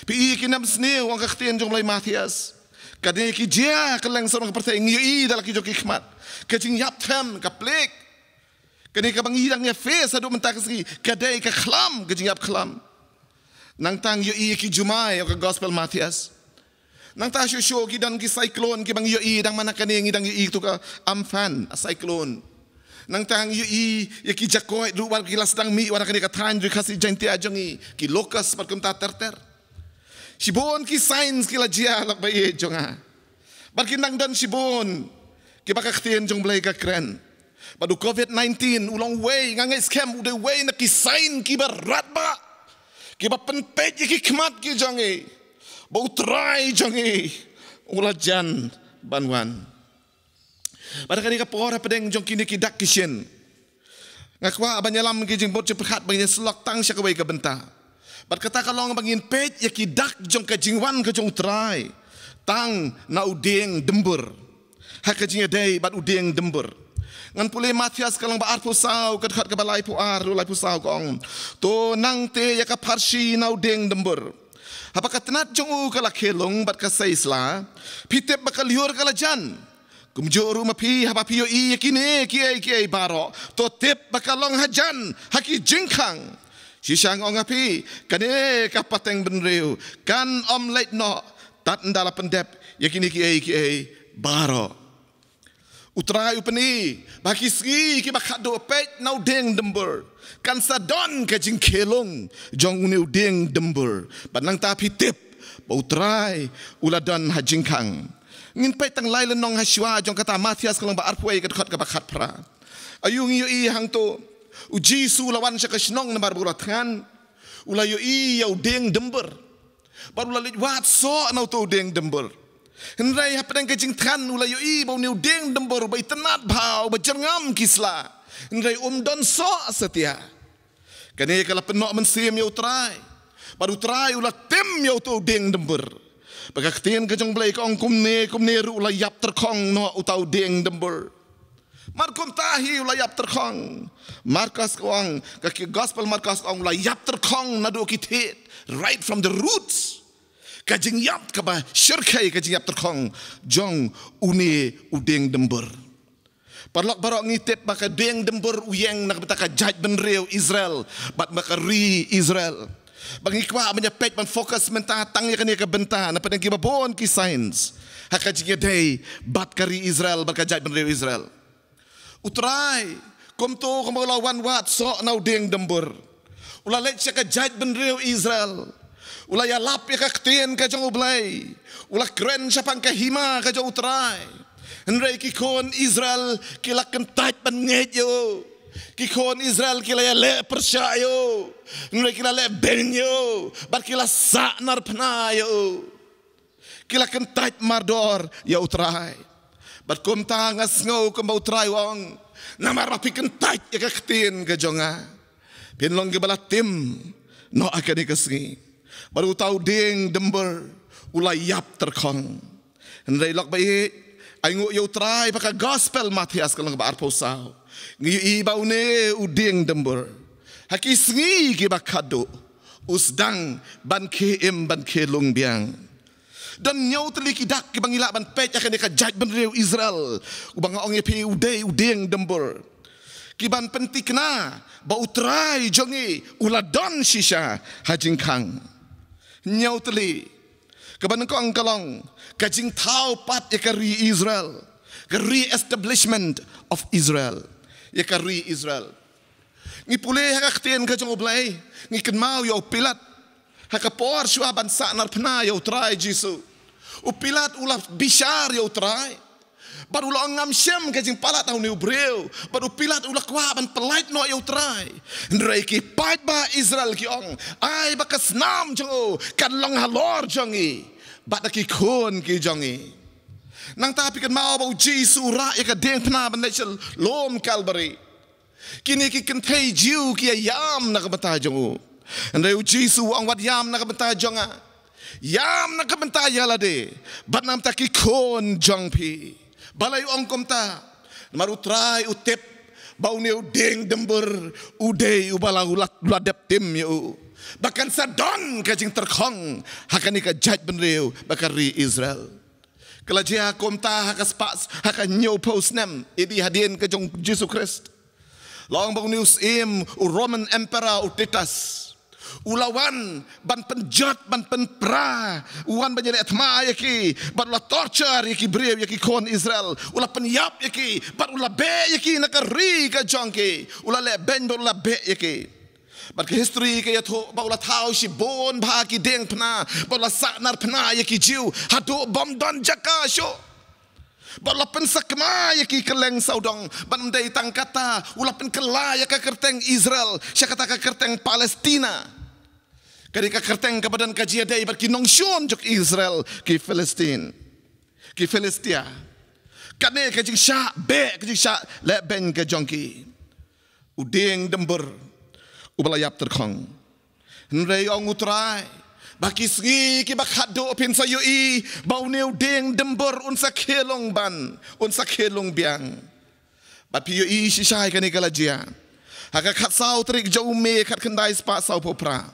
Phi ïohi ki nemsniew, ong ka ktien jong u Blei Mathaios. Ka dei ki jia kylleng sarong pyrthei, ngi ïohi da la ki jong ki khmat. Ka jingïap them, ka plague. Kane kaba ngi dang ïa face haduh mynta ka sngi, ka dei ka khlam, ka jingïap khlam. Nangta ngi ïohi ïa ki jumai ïa ka gospel Matthias. Nangta shuh shuh ki don ki cyclone kiba ngi ïohi, dang mynta kane ngi dang ïohi tu ka Amphan, a cyclone. Nangta ngi ïohi ïa ki jakoit ruh wat ki la sdang mih wat ha kane ka thaiñ ri Khasi Jaiñtia jong ngi, ki locust bad kumta ter ter. Shibun ki signs ki la jia lok ba ïeit jong nga. Bad ki nang don shibun kiba ka ktien jong Blei ka kren. Bad u covid nineteen u long wei, nga ngeit skhem u dei wei na ki sign kiba radbah, kiba pynpeit ïa ki khmat ki jong ngi ba u Trai jong ngi u la jan ban wan. Bad ha kane ka por hapdeng jong kine ki dak ki shin, nga kwah ban ïalam ki jingmut jingpyrkhat ba ngin ïasyllok tang sha kawei ka bynta. Bad kata ka long ba ngin peit ïa ki dak jong ka jingwan ka jong u Trai tang na u dieng dymbur. Ha ka jingïadei bad u dieng dymbur, ngan pule Matthias ka lynnong ba arphew saw, ka dkhot kaba laiphew ar haduh laiphew saw, ka ong: To nangta ïa ka pharshi na u dieng dymbur. Haba ka tnat jong u ka la khie lung bad ka sei sla, phi tip ba ka lyiur ka la jan. Kumjuh ruh ma phi, haba phi ïohi ïa kine kiei kiei baroh, to tip ba ka long hajan ha ki jingkhang. Shisha nga ong ha phi, kane ka pateng bynriew kan ym leit noh tad ynda la pyndep ïa kine kiei kiei baroh. U Trai u pyni ba ha ki sngi kiba khatduh, peit, na u dieng dymbur kan sa don ka jingkhie lung jong une u dieng dymbur. Bad nangta phi tip ba u Trai u la don ha jingkhang. Ngin peit tang lai lynnong ha shuwa jong kata, Matthias ka lynnong ba arphew wei, ka dkhot kaba khatphra. Aïu ngi ïohi hangto? U Jisu u la wan sha ka shnong namar ba u la thngan. U la ïohi ïa u dieng dymbur bad u la leit wad soh na uto u dieng dymbur. Hynrei hapdeng ka jingthngan u la ïohi ba une u dieng dymbur uba itynnad bha, uba jyrngam ki sla, hynrei um don soh satia. Kane ka la pynnoh mynsiem ïa u Trai, bad u Trai u la tim ïa uto u dieng dymbur. Bad ka ktien ka jong Blei ka ong kumne kumne ruh u la ïap tyrkhong noh uta u dieng dymbur. Mar kumta hi u la ïap tyrkhong. Markos ka ong, ka ki-, gospel Markos ka ong u la ïap tyrkhong naduh ki thied, right from the roots. Ka jingïap kaba shyrkhei, ka jingïap tyrkhong jong une u dieng dymbur. Paralok baroh, ngi tip ba ka dieng dymbur u ïeng na ka bynta ka jaitbynriew Israel bad ba ka ri Israel. Ba ngi kwah ban ïa peit ban focus mynta tang ïa kane ka bynta, na pdeng kiba bun ki signs ha ka jingïadei bad ka ri Israel bad ka jaitbynriew Israel. U Trai kumto kumba u la wan wad soh na u dieng dymbur, u la leit sha ka jaitbynriew Israel. U la ïalap ïa ka ktien ka jong U Blei. U la kren shaphang ka hima ka jong U Trai. Hynrei ki khun Israel ki la kyntait ban ngeit ïa u. Ki khun Israel ki la ïaleh pyrshah ïa u. Hynrei ki la leh beiñ ïa u bad ki la sahnarphna ïa u. Ki la kyntait mardor ïa U Trai. Bad kumta nga sngew kumba U Trai u ong, namar ba phi kyntait ïa ka ktien ka jong nga, phin long kiba la tim noh ha kane ka sngi. Bad uta u dieng dymbur u la ïap tyrkhong. Hynrei lok ba ïeit, ai nguh ïa U Trai ba ka gospel Matthias ka lynnong ba arphew saw, ngi ïohi ba une u dieng dymbur ha ki sngi kiba khatduh u sdang ban khie im, ban khie lung biang. Don hynñiew tylli ki dak kiba ngi lah ban peit ha kane ka jaitbynriew Israel, uba nga ong ïa phi u dei u dieng dymbur, kiban pynthikna ba U Trai jong ngi u la don shisha ha jingkhang. Hynñiew tylli. Kaba nyngkong ka long ka jingthaw pat ïa ka ri Israel, ka re-establishment of Israel, ïa ka ri Israel. Ngi pule ha ka ktien ka jong U Blei, ngi kynmaw ïa u Pilat. Ha ka por shuwa ban sahnarphna ïa U Trai Jisu, u Pilat u la bishar ïa U Trai. Bad u la ong, ngam shem ka jingpalat ha une u briew. Bad u Pilat u la kwah ban pyllait noh ïa U Trai. Hynrei ki paidbah Israel ki ong, ai ba ka snam jong u kan long halor jong ngi bad da ki khun ki jong ngi. Nangta phi kynmaw ba U Jisu u rah ïa ka diengphna ban leit sha lum Kalbari. Kine ki kynthei Jiw ki ïa ïam na ka bynta jong u. Hynrei U Jisu u ong, wat ïam na ka bynta jong nga. Ïam na ka bynta ïa lade bad na ka bynta ki khun jong phi. Balei u ong kumta? Namar U Trai u tip ba une u dieng dymbur u dei uba la, u la, u la dep tim ïa u, ba kan sa don ka jingtyrkhong ha kane ka jaitbynriew bad ka ri Israel. Ka la jia kumta ha ka spah, ha ka hynñiewphew snem A D hadien ka jong U Jisu Khrist. La ong ba une u syiem, u Roman Emperor u Titus, U la wan ban pynjot, ban pynpra, u wan ban ïaleh thma ïa ki, bad u la torture ïa ki briew, ïa ki khun Israel. U la pynïap ïa ki, bad u la beh ïa ki na ka ri ka jong ki. U la leh beiñ bad u la beh ïa ki. Bad ka history ka ïathuh ba u la thaw shibun bha ki diengphna, bad u la sahnarphna ïa ki Jiw haduh bym don jaka shuh. Bad u la pynsakma ïa ki kylleng sawdong, bad ym dei tang kata, u la pynkylla ïa ka kyrteng Israel sha kata ka kyrteng Palestina. Ka dei ka kyrteng kaba don ka jingïadei bad ki nongshun jong Israel, ki Philistine, ki Philistia. Kane ka jingshah beh, ka jingshah leh beiñ ka jong ki. U dieng dymbur uba la ïap tyrkhong. Hynrei ong U Trai ba ki sngi kiba khatduh phin sa ïohi ba une u dieng dymbur un sa khie lung ban, un sa khie lung biang. Bad phi ïohi shisha ïa kane ka la jia ha ka khatsaw tarik jong u May khatkhyndai spah sawphew phra.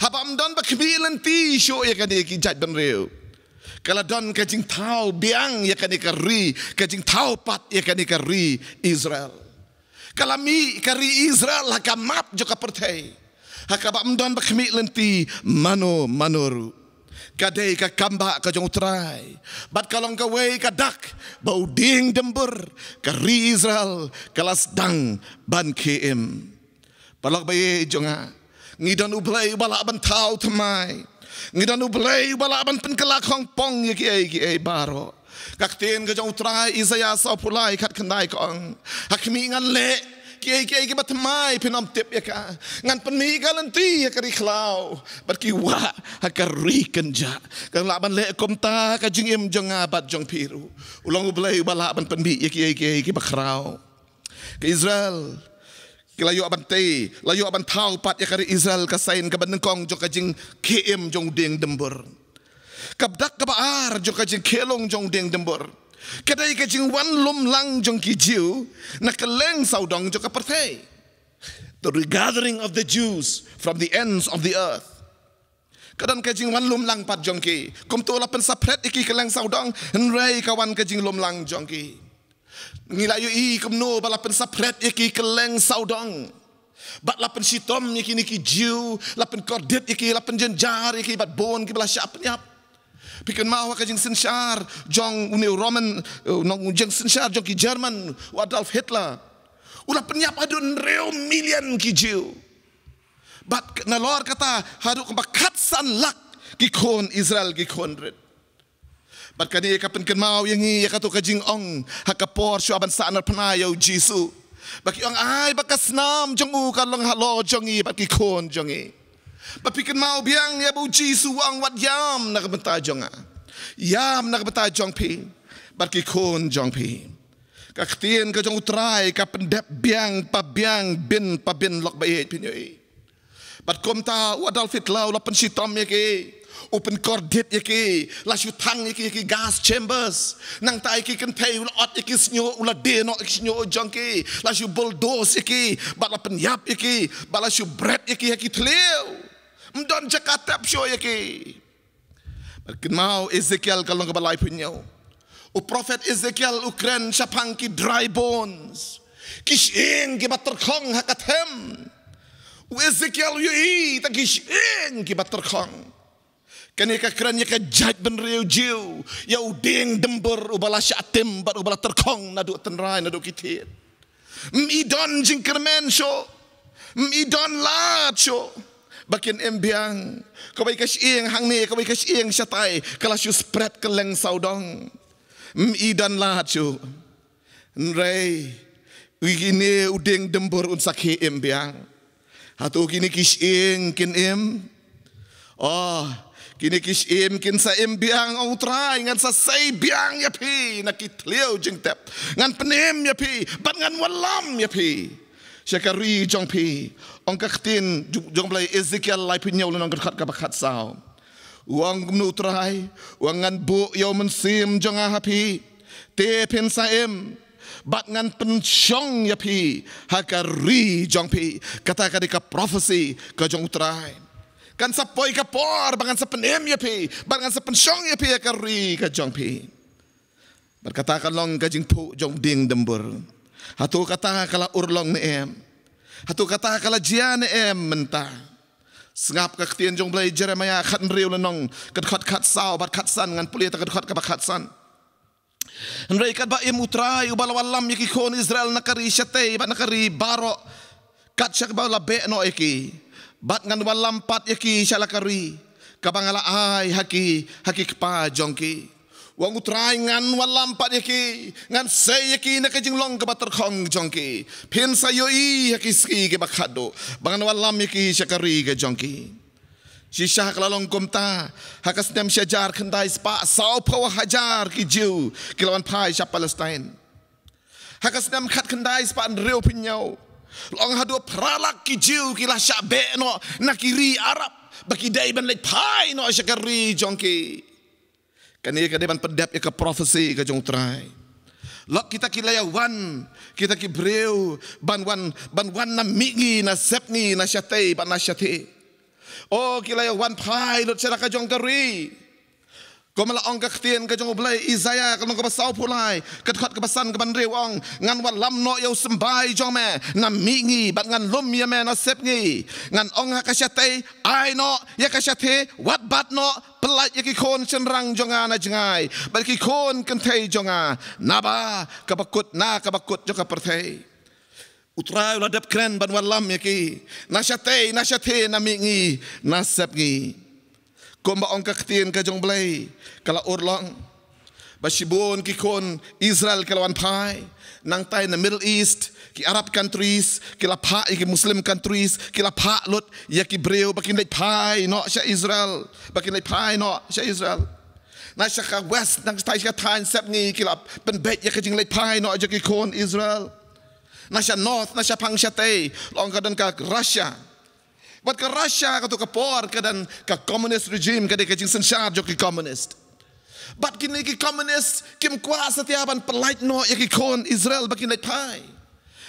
Haba ym don ba khmih lynti shuh ïa kane ki jaitbynriew, ka la don ka jingthaw biang ïa kane ka ri, ka jingthaw pat ïa kane ka ri Israel. Ka la mih ka ri Israel ha ka map jong ka pyrthei ha kaba ym don ba khmih lynti mano mano ruh. Ka dei ka kambah ka jong U Trai, bad ka long kawei ka dak ba u dieng dymbur ka ri Israel ka la sdang ban khie im. Paralok ba ïeit jong nga, ngi don U Blei uba lah ban thaw thymmai. Ngi don U Blei uba lah ban pynkylla khongpong ïa kiei kiei baroh. Ka ktien ka jong U Trai, Isaiah sawphew lai khatkhyndai ka ong, ha khmih ngan leh kiei kiei kiba thymmai phin ym tip ïa ka. Ngan pynmih ka lynti ha ka ri khlaw bad ki wah ha ka ri kynjah. Kan lah ban leh kumta ka jingim jong nga bad jong phi ruh. U long U Blei uba lah ban pynmih ïa kiei kiei kiba khraw. Ka Israel ki la ïoh ban tei, la ïoh ban thaw pat ïa ka ri Israel, ka sign kaba nyngkong jong ka jingkhie im jong u dieng dymbur. Ka dak kaba ar jong ka jingkhie lung jong u dieng dymbur ka dei ka jingwan lum lang jong ki Jiw na kylleng sawdong jong ka pyrthei. The regathering of the Jews from the ends of the earth. Ka don ka jingwan lum lang pat jong ki. Kumta la pynsaphriang ïa ki kylleng sawdong, hynrei ka wan ka jinglum lang jong ki. Ngi la ïohi kumno ba la pynsaphriang ïa ki kylleng sawdong, bad la pynshitom ïa kine ki Jiw, la pynkordit ïa ki, la pynjynjar ïa ki, bad bun kiba la shah pynïap. Phi kynmaw ha ka jingsynshar jong une u Roman, eh, nong, jingsynshar jong ki German, u Adolf Hitler. U la pynïap haduh hynriew million ki Jiw. Bad nalor kata haduh kumba khatsan lak ki khun Israel, ki khun rit. Bad kane ka pynkynmaw ïa ngi ïa kato ka jingong ha ka por shuwa ban sahnarphna ïa u Jisu, ba ki ong, ai ba ka snam jong u kan long halor jong ngi bad ki khun jong ngi. Bad phi kynmaw biang ïa ba u Jisu u ong, wat ïam na ka bynta jong nga, ïam na ka bynta jong phi bad ki khun jong phi. Ka ktien ka jong U Trai ka pyndep biang pa biang, bin pa bin, lok ba ïeit, phin ïohi. Bad kumta u Adolf Hitler u la pynshitom ïa ki, u pynkordit ïa ki, la shu thang ïa ki ha ki gas chambers. Nangta ïa ki kynthei u la ot ïa ki shñiuh, u la die noh ïa ki shñiuh jong ki, la shu bulldoze ïa ki, bad la pynïap ïa ki, bad la shu bret ïa ki ha ki thliew. Ym don jaka tep shuh ïa ki. Bad kynmaw Ezekiel ka lynnong kaba laiphew hynñiew. U prophet Ezekiel u kren shaphang ki dry bones, ki shyieng kiba tyrkhong ha ka them. U Ezekiel u ïohi tang ki shyieng kiba tyrkhong. Kane ka kren ïa ka jaitbynriew Jiw, ïa u dieng dymbur uba la shah tim bad uba la tyrkhong naduh tynrai, naduh ki thied. Ym i don jingkyrmen shuh, ym i don lad shuh. Ba kin im biang. Kawei ka shyieng hangne, kawei ka shyieng shatai, ka la shu spread kylleng sawdong. Ym i don lad shuh. Hynrei ïa kine u dieng dymbur un sa khie im biang. Hato kine ki shyieng kin im? Oh, kine ki shyieng kin sa im biang, ong U Trai, ngan sa sei biang ïa phi na ki thliew jingtep. Ngan pynim ïa phi bad ngan wallam ïa phi sha ka ri jong phi. Ong ka ktien jong Blei, Ezekiel laiphew hynñiew, lynnong ka dkhot kaba khatsaw. U ong kumno U Trai? U ong, ngan buh ïa u Mynsiem jong nga ha phi, te phin sa im, bad ngan pynshong ïa phi ha ka ri jong phi. Kata ka dei ka prophecy ka jong U Trai. Kan sa poi ka por ba ngan sa pynim ïa phi bad ngan sa pynshong ïa phi ha ka ri ka jong phi. Bad kata ka long ka jingphuh jong u dieng dymbur. Hato kata ka la urlong ne em? Hato kata ka la jia ne em mynta? Sngap ka ktien jong U Blei, Jeremiah khathynriew lynnong, ka dkhot khatsaw bad khatsan, ngan pule ïa ka dkhot kaba khatsan. Hynrei katba im U Trai uba la wallam ïa ki khun Israel na ka ri shatei bad na ka ri baroh, kat shaba la beh noh ïa ki, bad ngan wallam pat ïa ki sha la ka ri kaba nga la ai ha ki, ha ki kpa jong ki. U ong U Trai, ngan wallam pat ïa ki, ngan sei ïa ki na ka jinglong kaba tyrkhong jong ki. Phin sa ïohi ha ki sngi kiba khatduh ba ngan wallam ïa ki sha ka ri ka jong ki. Shisha ka la long kumta ha ka snem shi hajar khyndai spah sawphew hajar ki Jiw ki la wan phai sha Palestine. Ha ka snem khatkhyndai spah hynriewphew hynñiew, la ong haduh phra lak ki Jiw ki la shah beh noh na ki ri Arab ba ki dei ban leit phai noh sha ka ri jong ki. Kane ka dei ban pyndep ïa ka prophecy ka jong U Trai. Lok kita ki la ïa wan, kita ki briew ban wan, ban wan na mihngi, na sepngi, na shatei bad na shathie. O, ki la ïa wan phai lut sha la ka jong ka ri. Kumba la ong ka ktien ka jong U Blei, Isaiah ka lynnong kaba sawphew lai, ka dkhot kaba san kaba hynriew, ong, ngan wallam noh ïa u symbai jong me na mihngi bad ngan lum ïa me na sepngi. Ngan ong ha ka shatei, ai noh ïa ka shathie, wat bat noh, pyllait ïa ki khun shynrang jong nga na jngai bad ki khun kynthei jong nga naba kaba kut, na kaba kut jong ka pyrthei. U Trai u la dep kren ban wallam ïa ki na shatei, na shathie, na mihngi, na sepngi. Kumba ong ka ktien ka jong U Blei, ka la urlong ba shibun ki khun Israel ki la wan phai. Nangta na Middle East, ki Arab countries ki la phah ïa ki Muslim countries, ki la phah lut ïa ki briew ba kin leit phai noh sha Israel, ba kin leit phai noh sha Israel. Na sha ka West, nangta sha ka thaiñ sepngi ki la pynbeit ïa ka jingleit phai noh jong ki khun Israel. Na sha North, na shaphang shatei, la ong ka don ka Russia. Bad ka Russia kato ka por ka don ka communist regime, ka dei ka jingsynshar jong ki communist. Bad kine ki communist kim kwah satia ban pyllait noh ïa ki khun Israel ba kin leit phai.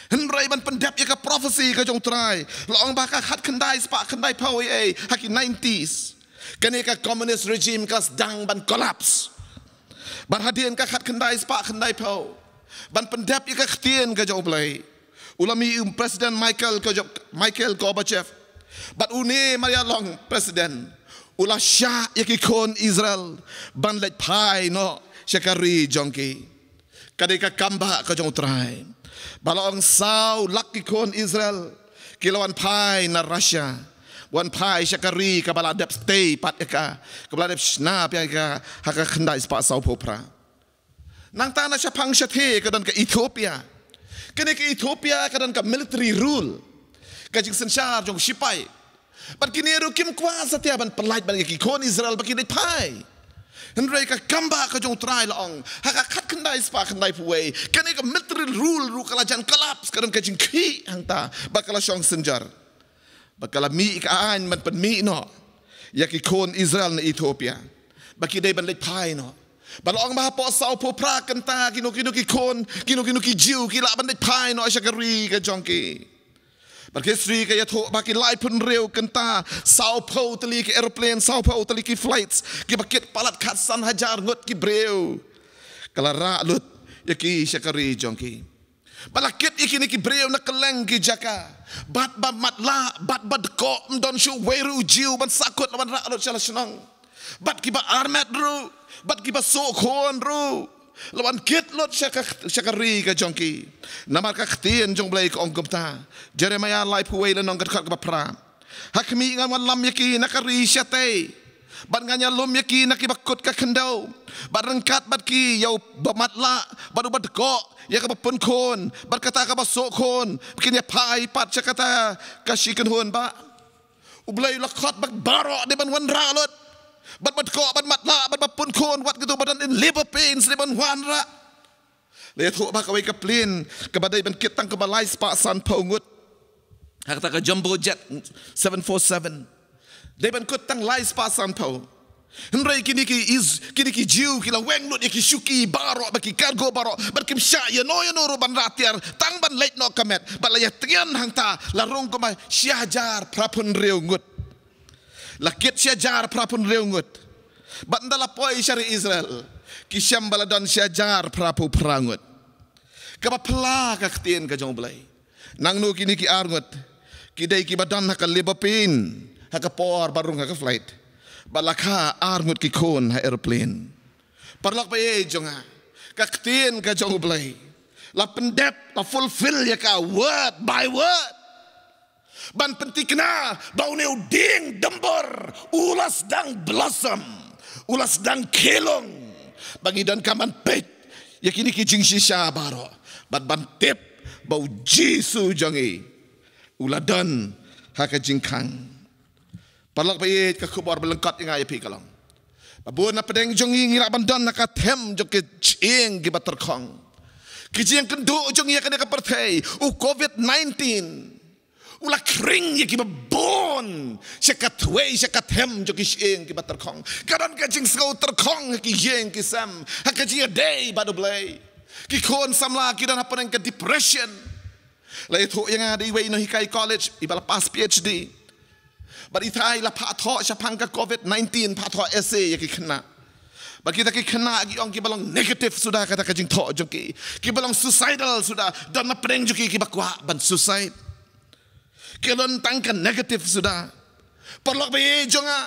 Hynrei ban pyndep ïa ka prophecy ka jong U Trai, la ong ba ha ka khatkhyndai spah khyndaiphew, eh, ha ki nineties, kane ka communist regime ka la sdang ban collapse. Bad hadien ka khatkhyndai spah khyndaiphew, ban pyndep ïa ka ktien ka jong U Blei, u la mih u President Michael Gorbachev. Bad une mar ïa long president, u la shah ïa ki khun Israel ban leit phai noh sha ka ri jong ki. Ka dei ka kambah ka jong U Trai ba la ong saw lak ki khun Israel ki la wan phai na Russia, wan phai sha ka ri kaba la dep tei pat ïa ka, kaba la dep shna pat ïa ka ha ka khyndai spah sawphew phra. Nangta na shaphang shathie ka don ka Ethiopia. Kane ka Ethiopia ka don ka military rule, ka jingsynshar jong sipai. Bad kine ruh kim kwah satia ban pyllait ban ïa ki khun Israel ba kin leit phai. Hynrei ka kambah ka jong U Trai la ong ha ka khatkhyndai spah khyndaiphew wei, kane ka military rule ruh ka la jan collapse, ka don ka jingkhih hangta, ba ka la shong synjar. Ba ka la mih ka aiñ ban pynmih noh ïa ki khun Israel na Ethiopia ba ki dei ban leit phai noh. Ba la ong ba hapoh sawphew phra kynta kino kino ki khun, kino kino ki Jiw ki lah ban leit phai noh sha ka ri ka jong ki. Bad ka history ka ïathuh ba ki laiphew hynriew kynta, sawphew tylli ki aeroplane, sawphew tylli ki flights, kiba kit palat khatsan hajar ngut ki briew, ka la rah lut ïa ki sha ka ri jong ki. Ba la kit ïa kine ki briew na kylleng ki jaka, bad ba matlah, bad ba dkoh, ym don shuh uwei ruh u Jiw ban sahkut la wan rah lut sha la shnong. Bad kiba armet ruh, bad kiba suh khun ruh, la wan kit lut sha ka, sha ka ri ka jong ki. Namar ka ktien jong U Blei ka ong kumta, Jeremiah laiphew wei lynnong, ka dkhot kaba phra. Ha khmih, ngan wallam ïa ki na ka ri shatei, bad ngan ïalum ïa ki na kiba kut ka khyndew, bad ryngkat bad ki ïa uba matlah, bad uba dkoh, ïa kaba pun khun, bad kata kaba suh khun, ba kin ïa phai pat sha kata ka shi kynhun ba. U Blei u la khot ba baroh dei ban wanrah lut, bad ba dkoh, bad matlah, bad ba pun khun, wat kito ba don in labour pains dei ban wanrah. La ïathuh ba kawei ka plane kaba dei ban kit tang kaba lai spah sanphew ngut, ha kata ka jumbo jet seven four seven, dei ban kut tang lai spah sanphew. Hynrei kine ki Is-, kine ki Jiw ki la weng lut ïa ki shuki baroh bad ki cargo baroh, bad kim shah ïano ïano ruh ban rah tiar, tang ban leit noh ka met. Bad la ïa tngen hangta, la rung kumba shi hajar phraphew hynriew ngut. La kit shi hajar phraphew hynriew ngut. Bad ynda la poi sha ri Israel, ki shem ba la don shi hajar phraphew phra ngut. Kaba phylla ka ktien ka jong U Blei. Nangno kine ki ar ngut? Ki dei kiba don ha ka labour pain, ha ka por ba rung ha ka flight. Bad la kha ar ngut ki khun ha aeroplane. Paralok ba ïeit jong nga, ka ktien ka jong U Blei la pyndep, la fulfill ïa ka word by word. Ban pynthikna ba une u dieng dymbur u la sdang blossom, u la sdang khylung. Ba ngi donkam ban peit ïa kine ki jingshisha baroh bad ban tip ba U Jisu jong ngi u la don ha ka jingkhang. Paralok ba ïeit, ka khubor ba lyngkot ïa nga ïa phi ka long ba bun na pdeng jong ngi ngi lah ban don ha ka them jong ki shyieng kiba tyrkhong. Ki jingkynduh jong ngi ïa kane ka pyrthei, u covid nineteen u la khring ïa kiba bun sha ka thwei, sha ka them jong ki shyieng kiba tyrkhong. Ka don ka jingsngew tyrkhong ha ki ïing ki sem, ha ka jingïadei bad U Blei. Ki khun samla ki don hapdeng ka depression. La ïathuh ïa nga da iwei i nonghikai college iba la pass PhD. Bad i thai la phah thoh shaphang ka covid nineteen, phah thoh essay ïa ki khynnah. Bad kita ki khynnah ki ong kiba long negative suda kata ka jingthoh jong ki, kiba long suicidal suda, don na pdeng jong ki kiba kwah ban suicide. Ki long tang ka negative suda. Paralok ba ïeit jong nga,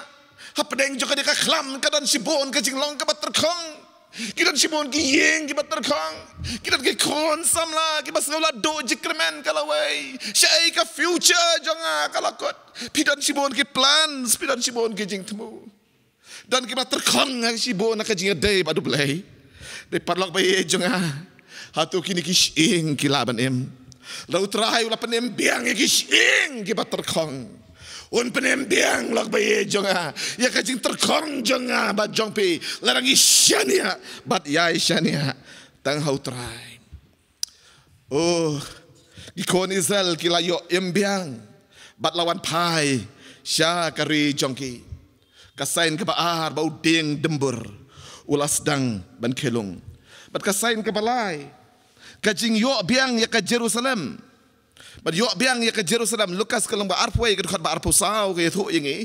hapdeng jong kane ka khlam ka don shibun ka jinglong kaba tyrkhong. Ki don shibun ki ïing kiba tyrkhong. Ki don ki khun samla kiba sngew la duh jingkyrmen ka lawei. Shaei ka future jong nga ka la kut? Phi don shibun ki plans, phi don shibun ki jingthmu. Don kiba tyrkhong ha shibun ha ka jingïadei bad U Blei. Dei paralok ba ïeit jong nga, hato kine ki shyieng ki lah ban im? La U Trai u la pynim biang ïa ki shyieng kiba tyrkhong. Un pynim biang, lok ba ïeit jong nga, ïa ka jingtyrkhong jong nga bad jong phi lada ngi shaniah bad ïai shaniah tang ha U Trai. Oh, ki khun Israel ki la ïoh im biang bad la wan phai sha ka ri jong ki. Ka sign kaba ar ba u dieng dymbur u la sdang ban khylung. Bad ka sign kaba lai, ka jingïoh biang ïa ka Jerusalem. Bad ïoh biang ïa ka Jerusalem, Lukas ka lynnong ba arphew wei ka dkhot ba arphew saw ka ïathuh ïa ngi.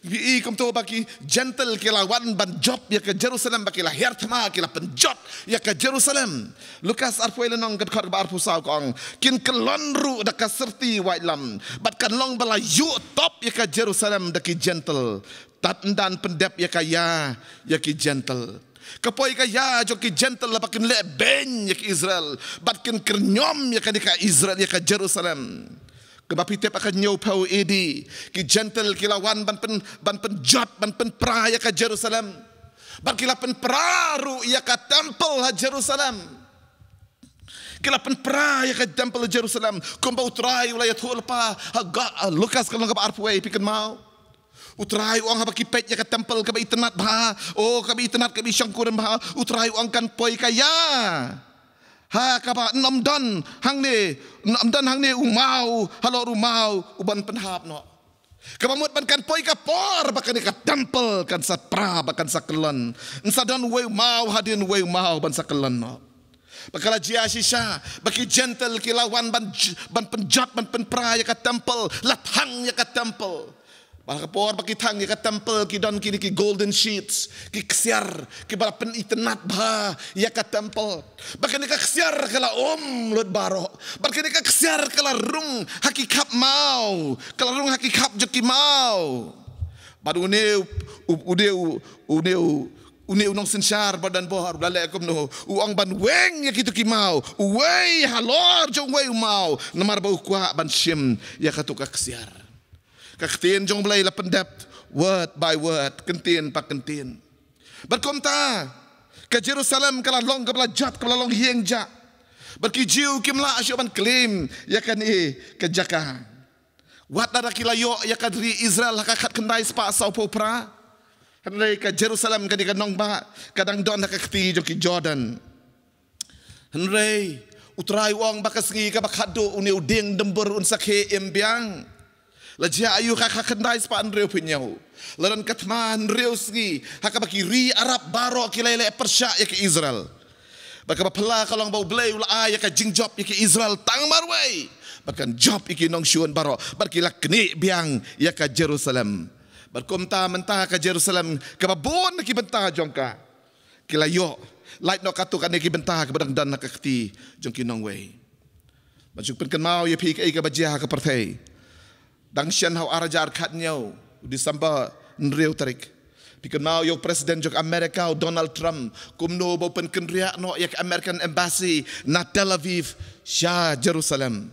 Ngi i kumto ba ki Jentil ki la wan ban jop ïa ka Jerusalem, ba ki la hiar thma, ki la pynjot ïa ka Jerusalem. Lukas arphew wei lynnong ka dkhot ba arphew saw ka ong, kin kyllon ruh da ka syrti waitlam, bad kan long ba la ïuh top ïa ka Jerusalem da ki Jentil. Tad ynda pyndep ïa ka ïa, ïa ki Jentil. Ka poi ka ïa jong ki Jentil la ba kin leh beiñ ïa ki Israel bad kin kyrñiom ïa kane ka Israel, ïa ka Jerusalem. Kaba phi tip ha ka hynñiewphew A D, ki Jentil ki la wan ban pyn, ban pynjot, ban pynpra ïa ka Jerusalem. Bad ki la pynpra ruh ïa ka temple ha Jerusalem. Ki la pynpra ïa ka temple ha Jerusalem, kumba U Trai u la ïathuh lypa ha ka, ha Lukas ka lynnong kaba arphew wei, phi kynmaw. U Trai u ong haba ki peit ïa ka temple kaba itynnad bha, oh, kaba itynnad, kaba ishongkurim bha, U Trai u ong kan poi ka ïa. Ha kaba ym don hangne, ym don hangne u maw halor u maw uban pynhap noh. Kaba mut ban kan poi ka por ba kane ka temple kan sa pra, ba kan sa kyllon. Yn sa don uwei u maw hadien uwei u maw ban sa kyllon noh. Ba ka la jia shisha ba ki Jentil ki la wan ban j-, ban pynjot, ban pynpra ïa ka temple, la thang ïa ka temple. Ba ka por ba ki thang ïa ka temple ki don kine ki golden sheets, ki ksiar kiba la pynitynnad bha ïa ka temple. Ba kane ka ksiar ka la um lut baroh. Ba kane ka ksiar ka la rung ha ki khap maw, ka la rung ha ki khap jong ki maw. Bad une u, u, une u, une u, une u nongsynshar ba don bor u la leh kumno? U ong ban weng ïa kito ki maw, uwei halor jong uwei u maw, namar ba u kwah ban shim ïa kato ka ksiar. Ka ktien jong U Blei la pyndep word by word, kyntien pa kyntien. Bad kumta ka Jerusalem ka la long kaba la jot, kaba la long ïing jah. Bad ki Jiw kim lah shuh ban claim ïa kane ka jaka. Wat lada ki la ïoh ïa ka ri Israel ha ka khatkhyndai spah sawphew phra, hynrei ka Jerusalem kane ka nongbah ka dang don ha ka kti jong ki Jordan. Hynrei U Trai u ong ba ka sngi kaba khatduh une u dieng dymbur un sa khie im biang. La jia aiu? Ha ka khatkhyndai spah hynriewphew hynñiew, la don ka thma hynriew sngi ha kaba ki ri Arab baroh ki la ïaleh pyrshah ïa ki Israel. Bad kaba phylla ka long ba U Blei u la ai ïa ka jingjop ïa ki Israel tang marwei, bad kan jop ïa ki nongshun baroh, bad ki la knieh biang ïa ka Jerusalem. Bad kumta mynta ka Jerusalem kaba bun na ki bynta jong ka, ki la ïoh lait noh katto katne ki bynta kaba dang don ha ka kti jong ki nongwei. Bad shu pynkynmaw ïa phi kaei kaba jia ha ka pyrthei. Dang shen ha u ar hajar khathynñiew, December hynriew tarik. Phi kynmaw ïa u President jong America u Donald Trump kumno ba u pynkynriah noh ïa ka American Embassy na Tel Aviv sha Jerusalem.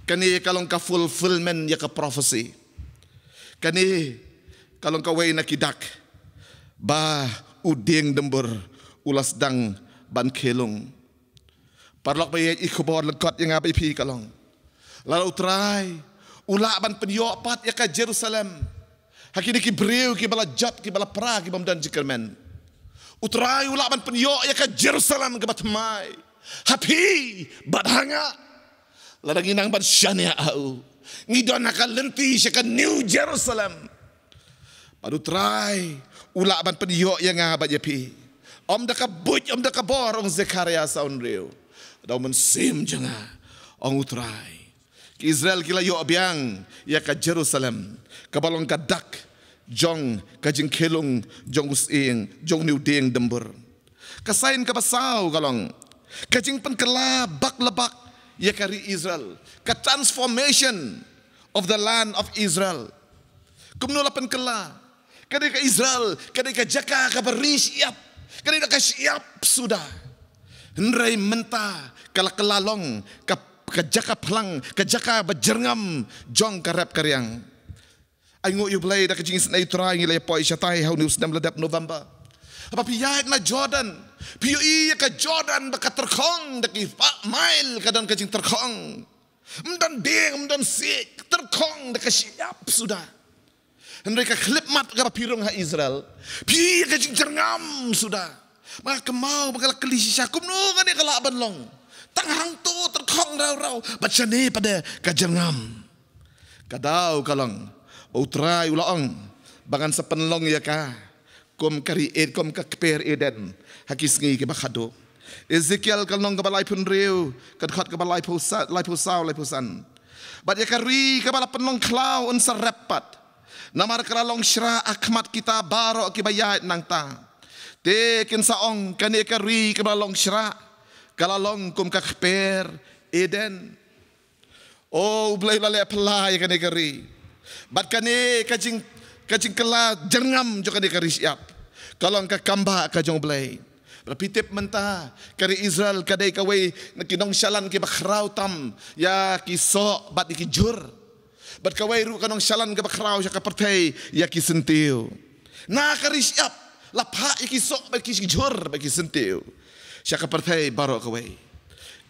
Kane ka long ka fulfillment ïa ka prophecy. Kane ka long kawei na ki dak ba u dieng dymbur u la sdang ban khie lung. Paralok ba ïeit, i khubor lyngkot ïa nga bad ïa phi ka long, lada u Trai u lah ban pynïoh pat ïa ka Jerusalem ha kine ki briew kiba la jot, kiba la pra, ki bym don jingkyrmen. U Trai u lah ban pynïoh ïa ka Jerusalem kaba thymmai ha phi bad ha nga. Lada ngi nang ban shaniah ha u, ngi don ha ka lynti sha ka New Jerusalem. Bad u Trai u lah ban pynïoh ïa nga bad ïa phi. Ym da ka buit, ym da ka bor, ong Zekhariah saw hynriew, da u mynsiem jong nga, ong u Trai. Ki Israel ki la ïoh biang ïa ka Jerusalem kaba long ka dak jong ka jingkhie lung jong u sying, jong une u dieng dymbur. Ka sign kaba saw ka long ka jingpynkylla bak la bak ïa ka ri Israel, ka transformation of the land of Israel. Kumno la pynkylla? Ka dei ka Israel ka dei ka jaka kaba ri shyiap, ka dei ka shyiap suda. Hynrei mynta ka la kylla long ka, ka jaka phlang, ka jaka ba jyrngam jong ka rep ka riang. Ai nguh ïa u Blei, da ka jingisynei u Trai ngi la ïa poi shatai ha une u snem la dep November. Haba phi ïaid na Jordan, phi ïohi ïa ka Jordan ba ka tyrkhong da ki spah mail, ka don ka jingtyrkhong. Ym don dieng, ym don siej, tyrkhong da ka shyiap suda. Hynrei ka khyllipmat kaba phi rung ha Israel, phi ïohi ïa ka jingjyrngam suda. Ba nga kynmaw, ba nga la kylli shisha kumno kane ka lah ban long. Tang hangto tyrkhong raw raw, bad shane pat de ka jyrngam. Ka daw ka long ba u Trai u la ong ba ngan sa pynlong ïa ka kum ka ri Ed, kum ka kper Eden ha ki sngi kiba khadduh. Ezekiel ka lynnong kaba laiphew hynriew, ka dkhot kaba laiphew sa-, laiphew saw, laiphew san. Bad ïa ka ri kaba la pynlong khlaw yn sa rep pat, namar ka la long shrah ha khmat kita baroh kiba ïaid nangta. Te kin sa ong, kane ka ri kaba la long shrah ka la long kum ka kper Eden. O, u Blei u la leh phylla ïa kane ka ri bad kane ka jing, ka jingkylla jyrngam jong kane ka ri shyiap ka long ka kambah ka jong u Blei. Bad phi tip mynta ka ri Israel ka dei kawei na ki nongshalan kiba khraw tam ïa ki soh bad ïa ki jhur. Bad kawei ruh ka nongshalan kaba khraw sha ka pyrthei ïa ki syntiew. Na ka ri shyiap la phah ïa ki soh bad ki jhur bad ki syntiew sha ka pyrthei baroh kawei.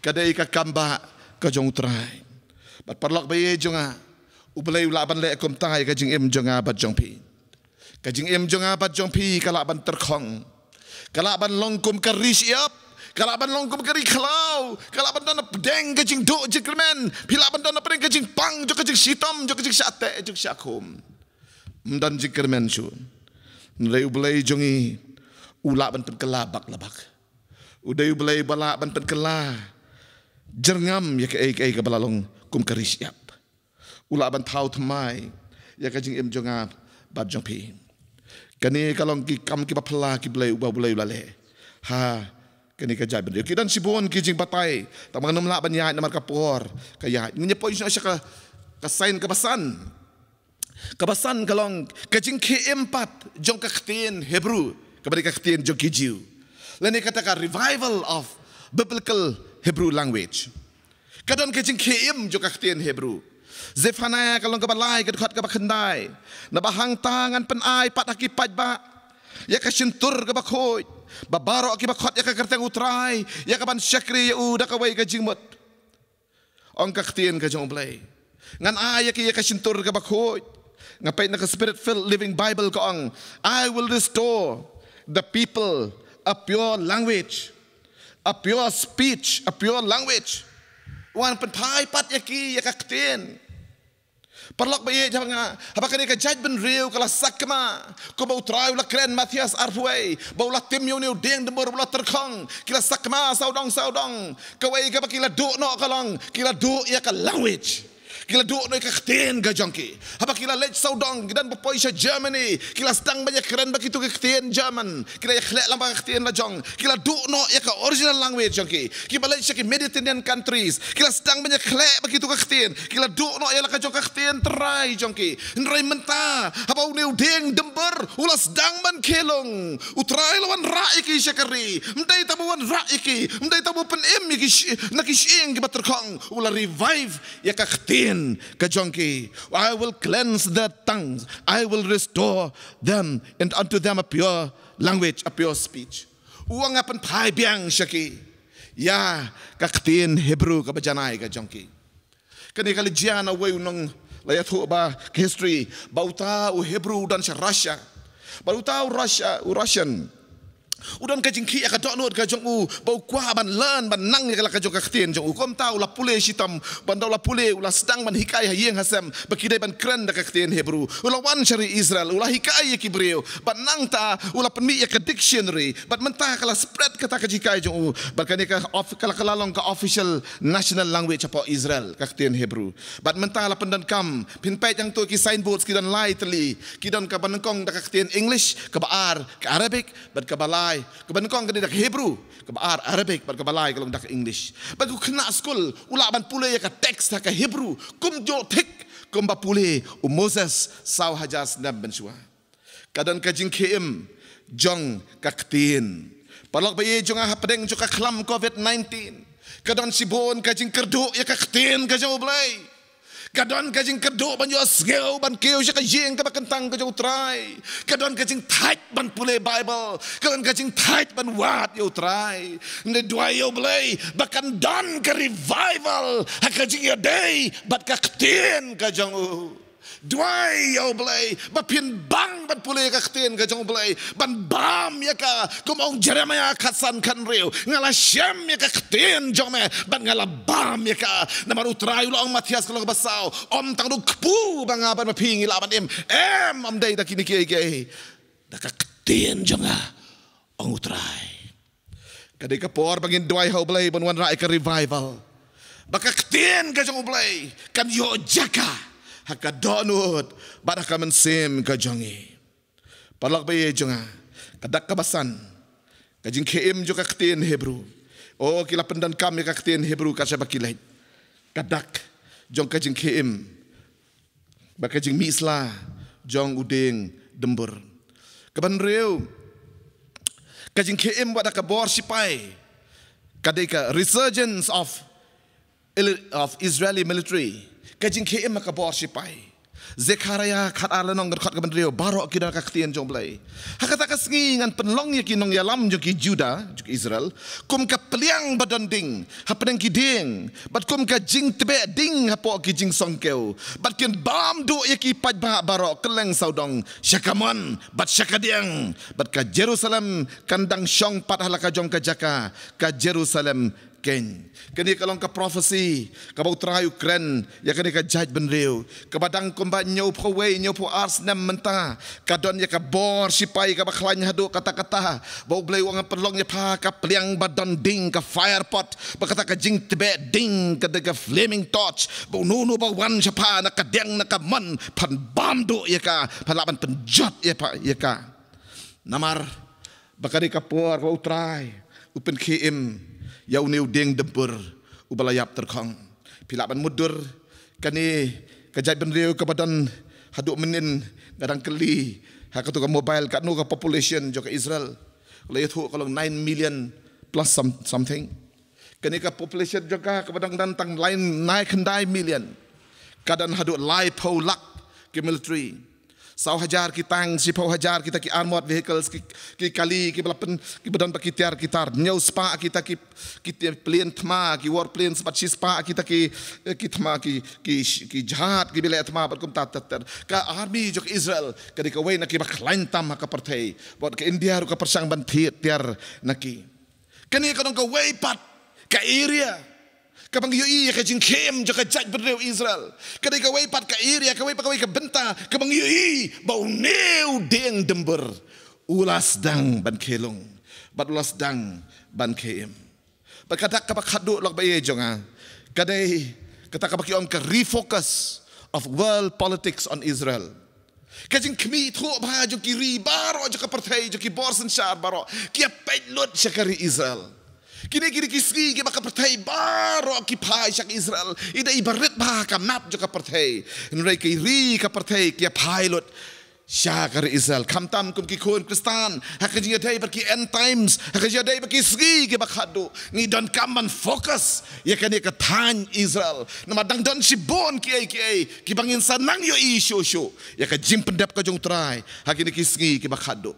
Ka dei ka kambah ka jong u Trai. Bad paralok ba ïeit jong nga, u Blei u lah ban leh kumta ïa ka jingim jong nga bad jong phi. Ka jingim jong nga bad jong phi ka lah ban tyrkhong, ka lah ban long kum ka ri shyiap, ka lah ban long kum ka ri khlaw, ka lah ban don hapdeng ka jingduh jingkyrmen, phi lah ban don hapdeng ka jingpang jong ka jingshitom, jong ka jingshah teh, jong ka jingshah khum. Ym don jingkyrmen shuh. Hynrei u Blei jong ngi u lah ban pynkylla bak la bak. U dei u Blei ba lah ban pynkylla jyrngam ïa kaei kaei kaba la long kum ka ri shyiap. U lah ban thaw thymmai ïa ka jingim jong nga bad jong phi. Kane ka long ki kam kiba phylla ki Blei, uba u Blei u la leh ha kane ka jaitbynriew. Ki don shibun ki jingbatai, tang ba ngam lah ban ïaid namar ka por ka ïaid. Ngin ïa poi sha ka, ka sign kaba san. Kaba san ka long ka jingkhie im pat jong ka ktien Hebrew kaba dei ka ktien jong ki Jiw, lane kata ka revival of biblical Hebrew language. Ka don ka jingkhie im jong ka ktien Hebrew. Zephaniah ka lynnong kaba lai, ka dkhot kaba khyndai. Naba hangta ngan pyn-ai pat ha ki paidbah ïa ka shyntur kaba khuid, ba baroh kiba khot ïa ka kyrteng u Trai ïa ka ban shakri ïa u da kawei ka jingmut. Ong ka ktien ka jong u Blei, ngan ai ïa ki ïa ka shyntur kaba khuid. Nga peit na ka Spirit Filled Living Bible, ka ong, "I will restore the people a pure language, a pure speech, a pure language." Wan pynphai pat ïa ki ïa ka ktien. Paralok ba ïeit jong nga, haba kane ka jaitbynriew ka la sakma, kumba u Trai u la kren Mathaios arphew wei, ba u la tim ïa une u dieng dymbur ba u la tyrkhong, ki la sakma sawdong sawdong. Kawei kaba ki la duh noh ka long, ki la duh ïa ka language. Ki la duh noh ïa ka ktien ka jong ki. Haba ki la leit sawdong, ki don ba poi sha Germany, ki la sdang ban ïakren bad kito ki ktien German. Ki la ïakhleh lang bad ka ktien la jong. Ki la duh noh ïa ka original language jong ki. Kiba leit sha ki Mediterranean countries, ki la sdang ban ïakhleh bad kito ka ktien. Ki la duh noh ïa la ka jong ka ktien trai jong ki. Hynrei mynta, haba une u dieng dymbur u la sdang ban khie lung, U Trai u la wanrah ïa ki sha ka ri. Ym dei tang ba wanrah ïa ki, ym dei tang ba pynim ïa ki sh-, na ki shyieng kiba tyrkhong. U la revive ïa ka ktien ka jong ki. "I will cleanse their tongues, I will restore them, and unto them a pure language, a pure speech." U ong, nga pynphai biang sha ki ïa ka ktien Hebrew kaba janai ka jong ki. Kane ka la jia na uwei u nong, la ïathuh ba ka history, ba uta u Hebrew u don sha Russia. Ba uta u Russia, u Russian, u don ka jingkhih ïa ka dohnud ka jong u, ba u kwah ban learn, ban nang ïa ka la ka jong ka ktien jong u. Kumta u la pule shitom, ban da u la pule, u la sdang ban hikai ha ïing ha sem ba ki dei ban kren da ka ktien Hebrew. U la wan sha ri Israel, u la hikai ïa ki briew. Bad nangta u la pynmih ïa ka dictionary. Bad mynta ka la spread kata ka jinghikai jong u. Bad kane ka of-, ka la, ka la long ka official national language hapoh Israel, ka ktien Hebrew. Bad mynta la pyndonkam, phin peit hangto ki signboards ki don lai tylli, ki don kaba nyngkong da ka ktien English, kaba ar ka Arabic, bad kaba lai, kaba nyngkong ka dei da ka Hebrew, kaba ar Arabic, bad kaba lai ka long da ka English. Bad u khynnah skul u lah ban pule ïa ka text ha ka Hebrew, kumjuh thik kumba pule u Moses saw hajar snem mynshuwa. Ka don ka jingkhie im jong ka ktien. Paralok ba ïeit jong nga, hapdeng jong ka khlam covid nineteen, ka don shibun ka jingkyrduh ïa ka ktien ka jong U Blei. Ka don ka jingkyrduh ban ïohsngew, ban kiew sha ka ïing kaba kyntang ka jong U Trai. Ka don ka jingthait ban pule Bible. Ka don ka jingthait ban wad ïa U Trai. Nga duwai ïa U Blei ba kan don ka revival ha ka jingïadei bad ka ktien ka jong U. Duwai ïa U Blei ba phin bang ban pule ka ktien ka jong U Blei, ban bam ïa ka, kum ong Jeremiah khatsan khathynriew, nga la shem ïa ka ktien jong me bad nga la bam ïa ka. Namar U Trai u la ong, Mathaios ka lynnong kaba saw, ym tang da u kpu ba nga bad ma phi ngi lah ban im. Em, ym dei da kine kiei kiei, da ka ktien jong nga, ong U Trai. Ka dei ka por ba ngin duwai ha U Blei ban wanrah ïa ka revival, ba ka ktien ka jong U Blei kan ïoh jaka ha ka dohnud bad ha ka mynsiem ka jong ngi. Paralok ba ïeit jong nga, ka dak kaba san, ka jingkhie im jong ka ktien Hebrew. O, ki la pyndonkam ïa ka ktien Hebrew kat shaba ki leit. Ka dak jong ka jingkhie im bad ka jingmih sla jong u dieng dymbur. Kaba hynriew, ka jingkhie im wat da ka bor shipai, ka dei ka resurgence of, of Israeli military. Ka jingkhie im ha ka bor shipai. Zekhariah khatar lynnong, dkhot kaba hynriew, baroh ki don ha ka ktien jong U Blei. Ha kata ka sngi ngan pynlong ïa ki nongïalam jong ki Juda, jong ki Israel, kum ka pliang ba don ding hapdeng ki dieng, bad kum ka jingtbeh ding hapoh ki jingsongkew, bad kin bam duh ïa ki paidbah baroh kylleng sawdong, sha kamon bad sha kadiang, bad ka Jerusalem kan dang shong pat ha la ka jong ka jaka, ka Jerusalem keiñ. Kane ka long ka prophecy kaba U Trai u kren ïa kane ka jaitbynriew, kaba dang kumba hynñiewphew wei, hynñiewphew ar snem mynta, ka don ïa ka bor shipai kaba khlaiñ haduh katta katta. Ba U Blei u ong, pynlong ïa pha ka pliang ba don ding, ka fire pot, bad kata ka jingtbeh ding ka dei ka flaming torch. Ba uno uno ba wan sha pha na kadiang na kamon, phan bam duh ïa ka, phan lah ban pynjot ïa pha, ïa ka. Namar ba ka dei ka por kaba U Trai u pynkhie im ïa une u dieng dymbur uba la ïap tyrkhong. Phi lah ban mutdur, kane ka jaitbynriew kaba don haduh mynnin, nga dang kylli ha kato ka mobile, katno ka population jong ka Israel. La ïathuh ka long nine million plus some, something. Kane ka population jong ka kaba dang don tang lai, nai khyndai million, ka don haduh laiphew lak ki military. Saw hajar ki tank, shiphew hajar kita ki armored vehicles, ki, ki kali, kiba la pyn, kiba don bad ki tiar ki tar. Hynñiew spah kita ki, ki ti-, plane thma, ki war planes, bad shi spah kita ki, eh, ki thma, ki, ki, ki jhad, kiba leh thma, bad kumta ter ter. Ka army jong ka Israel ka dei kawei na kiba khlaiñ tam ha ka pyrthei. Bad ka India ruh ka pyrshang ban thied tiar na ki. Kane ka dei kawei pat ka area kaba ngi ïohi ïa ka jingkhie im jong ka jaitbynriew Israel. Ka dei kawei pat ka area, kawei pat kawei ka bynta kaba ngi ïohi ba une u dieng dymbur u la sdang ban khie lung bad u la sdang ban khie im. Bad ka dak kaba khatduh, lok ba ïeit jong nga, ka dei Kata kaba ki ong ka refocus of world politics on Israel. Ka jingkhmih thuh bha jong ki ri baroh jong ka pyrthei, jong ki bor synshar baroh, ki ïa peit lut sha ka ri Israel. Kine, kine ki sngi kiba ka pyrthei baroh ki phai sha ka Israel. I dei iba rit bha ha ka map jong ka pyrthei. Hynrei ki ri ka pyrthei ki ïa phai lut sha ka ri Israel. Khamtam kum ki khun Khristan, ha ka jingïadei bad ki end times, ha ka jingïadei bad ki sngi kiba khadduh, ngi donkam ban focus ïa kane ka thaiñ Israel. Namar dang don shibun kiei kiei kiba ngin sa nang ïohi shuh shuh ïa ka jingpyndep ka jong U Trai ha kine ki sngi kiba khadduh.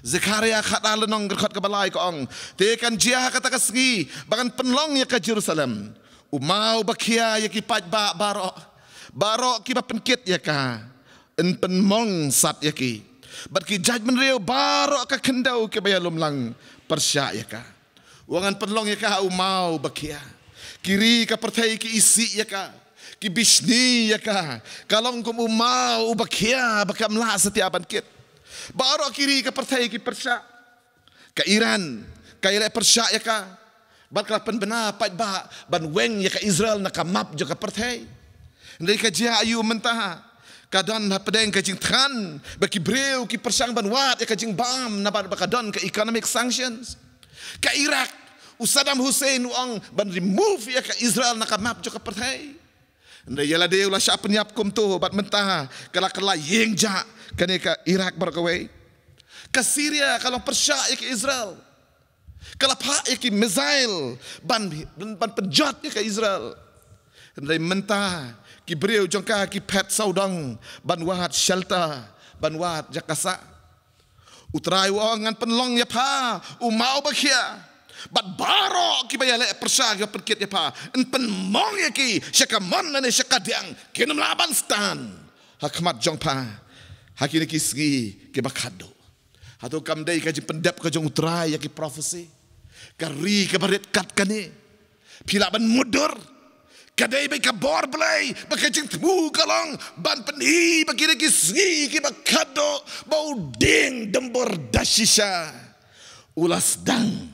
Zekhariah khatar lynnong, ka dkhot kaba lai ka ong: Te kan jia ha kata ka sngi ba ngan pynlong ïa ka Jerusalem u maw ba khia ïa ki paidbah baroh, baroh kiba pynkit ïa ka yn pynmong sap ïa ki, bad ki jaitbynriew baroh ka khyndew kiba ïalum lang pyrshah ïa ka. U ong ngan pynlong ïa ka u maw ba khia. Ki ri ka pyrthei ki isih ïa ka, ki bishni ïa ka. Ka long kum u maw uba khia ba kam lah satia ban kit. Baroh ki ri ka pyrthei ki pyrshah. Ka Iran ka ïaleh pyrshah ïa ka, bad ka la pynbna paidbah ban weng ïa ka Israel na ka map jong ka pyrthei. Hynrei ka jia aïu mynta? Ka don hapdeng ka jingthngan ba ki briew ki pyrshang ban wad ïa ka jingbam, namar ba ka don ka economic sanctions. Ka Iraq, u Saddam Hussein u ong ban remove ïa ka Israel na ka map jong ka pyrthei. Hynrei ïa lade u la shah pynïap kumto, bad mynta ka la, ka la ïeng jah kane ka Iraq baroh kawei. Ka Syria ka long pyrshah ïa ka Israel. Ka la phah ïa ki missile ban, ban, ban pynjot ïa ka Israel. Hynrei mynta ki briew jong ka ki phet sawdong ban wad shelter, ban wad jaka sah. U Trai u ong ngan pynlong ïa pha u maw ba khia, bad baroh kiba ïaleh pyrshah, kiba pynkit ïa pha, yn pynmong ïa ki sha ka mon lane sha ka diang. Kin ym lah ban stand ha khmat jong pha ha kine ki sngi kiba khadduh. Hato kam dei ka jingpyndep ka jong U Trai ïa ki prophecy? Ka ri kaba rit kat kane, phi lah ban mutdur? Ka dei beit ka bor Blei ba ka jingthmu ka long ban pyni ba kine ki sngi kiba khadduh ba u dieng dymbur da shisha u la sdang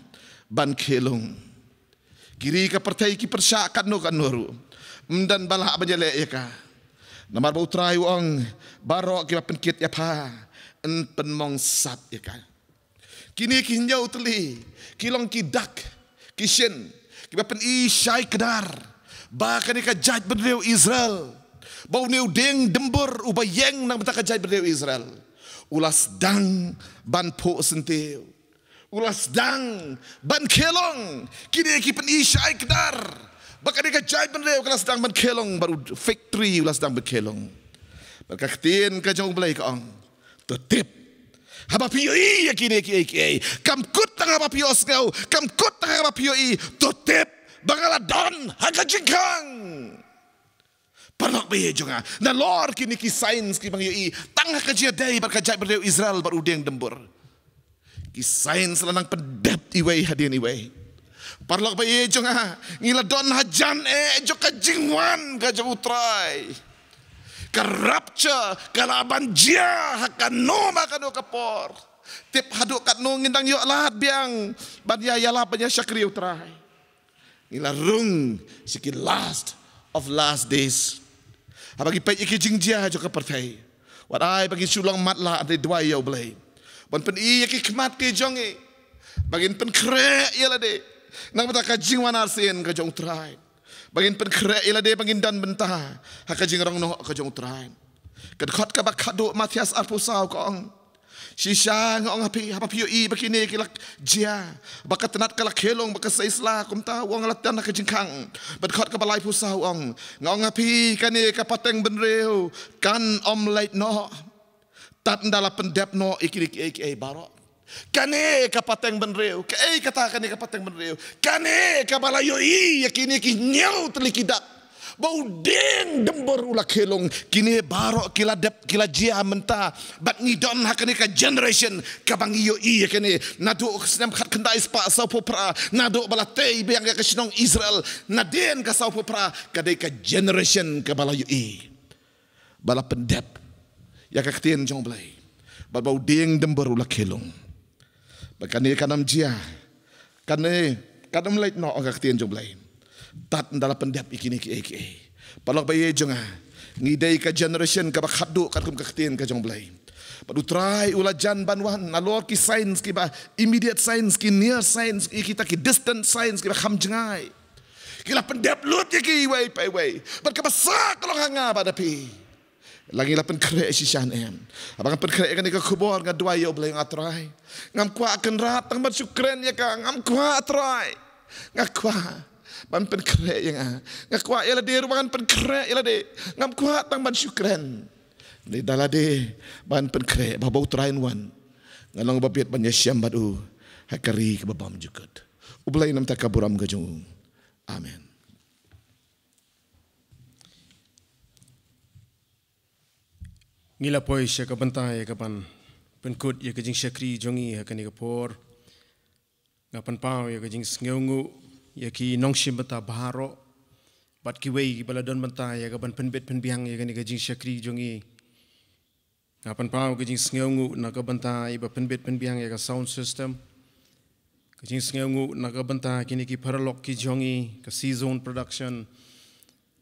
ban khie lung. Ki ri ka pyrthei ki pyrshah katno katno ruh, ym don ba lah ban ïaleh ïa ka. Namar ba U Trai u ong baroh kiba pynkit ïa pha yn pynmong sap ïa ka. Kine ki hynñiew tylli ki long ki dak, ki shin kiba pyni shai kdar ba kane ka jaitbynriew Israel, ba une u dieng dymbur uba ïeng na ka bynta ka jaitbynriew Israel u la sdang ban phuh syntiew, u la sdang ban khie lung. Kine ki pyni shai kdar ba kane ka jaitbynriew ka la sdang ban khie lung, bad u fig tree u la sdang ban khie lung. Bad ka ktien ka jong U Blei ka ong, to tip, haba phi ïohi ïa kine kiei kiei, kam kut tang haba phi ïohsngew, kam kut tang haba phi ïohi, to tip ba nga la don ha ka jingkhang. Paralok ba ïeit jong nga, nalor kine ki signs kiba ngi ïohi tang ha ka jingïadei bad ka jaitbynriew Israel bad u dieng dymbur, ki signs la nang pyndep iwei hadien iwei. Paralok ba ïeit jong nga, ngi la don hajan eh jong ka jingwan ka jong U Trai. Ka rapture ka lah ban jia ha kano ma kano ka por. Tip haduh katno ngin dang ïoh lad biang ban ïa ïalap ban ïa shakri U Trai? Ngi la rung sha ki last of last days. Haba ngi peit ïa ki jingjia jong ka pyrthei, wat ai ba ngin shu long matlah, hynrei duwai ïa U Blei ban pyni ïa ki khmat ki jong ngi ba ngin pynkhreh ïa lade na ka bynta ka jingwan arsien ka jong U Trai, ba ngin pynkhreh ïa lade ba ngin don bynta ha ka jingrong noh ka jong U Trai. Ka dkhot kaba khadduh, Mathaios arphew saw ka ong, shisha nga ong ha phi, haba phi ïohi ba kine ki la jia, ba ka tnat ka la khie lung, ba ka sei sla, kumta u ong la tang ha ka jingkhang. Bad dkhot kaba laiphew saw u ong, nga ong ha phi, kane ka pateng bynriew kan ym leit noh tad ynda la pyndep noh ïa kine kiei kiei baroh. Kane ka pateng bynriew, kaei kata kane ka pateng bynriew? Kane kaba la ïohi ïa kine ki hynñiew tylli ki dak, ba u dieng dymbur u la khie lung. Kine baroh ki la dep, ki la jia mynta. Bad ngi don ha kane ka generation kaba ngi ïohi ïa kane naduh ka snem khatkhyndai spah sawphew phra, naduh ba la tei biang ïa ka shnong Israel. Nadien ka sawphew phra ka dei ka generation kaba la ïohi ba la pyndep ïa ka ktien jong U Blei, bad ba u dieng dymbur u la khie lung. Ba kane kan ym jia, kane kan ym leit noh, ong ka ktien jong U Blei, tad ynda la pyndep ïa kine kiei kiei. Paralok ba ïeit jong nga, ngi dei ka generation kaba khatduh katkum ka ktien ka jong U Blei. Bad U Trai u la jan ban wan, nalor ki signs kiba immediate signs, ki near signs, ïa kita ki distant signs kiba kham jngai. Ki la pyndep lut ïa ki iwei pa iwei. Bad kaba sah ka long ha nga bad ha phi. La ngi la pynkhreh shisha ne em? Haba ngan pynkhreh ïa kane ka khubor, nga duwai ïa U Blei, nga Trai, ngam kwah kynrad tang ban shu kren ïa ka, ngam kwah, Trai. Nga kwah ban pynkhreh ïa nga. Nga kwah ïa lade ruh ba ngan pynkhreh ïa lade. Ngam kwah tang ban shu kren. Dei da lade ban pynkhreh ba haba U Trai un wan, ngan long ba bit ban ïashem bad u ha ka ri kaba bym jukut. U Blei un ïoh ïa ka burom ka jong u. Amen. Ngi la poi sha ka bynta ïa ka ban pynkut ïa ka jingshakri jong ngi ha kane ka por. Nga pynpaw ïa ka jingsngewnguh ïa ki nongshim bynta baroh bad kiwei kiba la don bynta ïa ka ban pynbit pynbiang ïa kane ka jingshakri jong ngi. Nga pynpaw ka jingsngewnguh na ka bynta iba pynbit pynbiang ïa ka sound system. Ka jingsngewnguh na ka bynta kine ki paralok ki jong ngi, ka Season Production,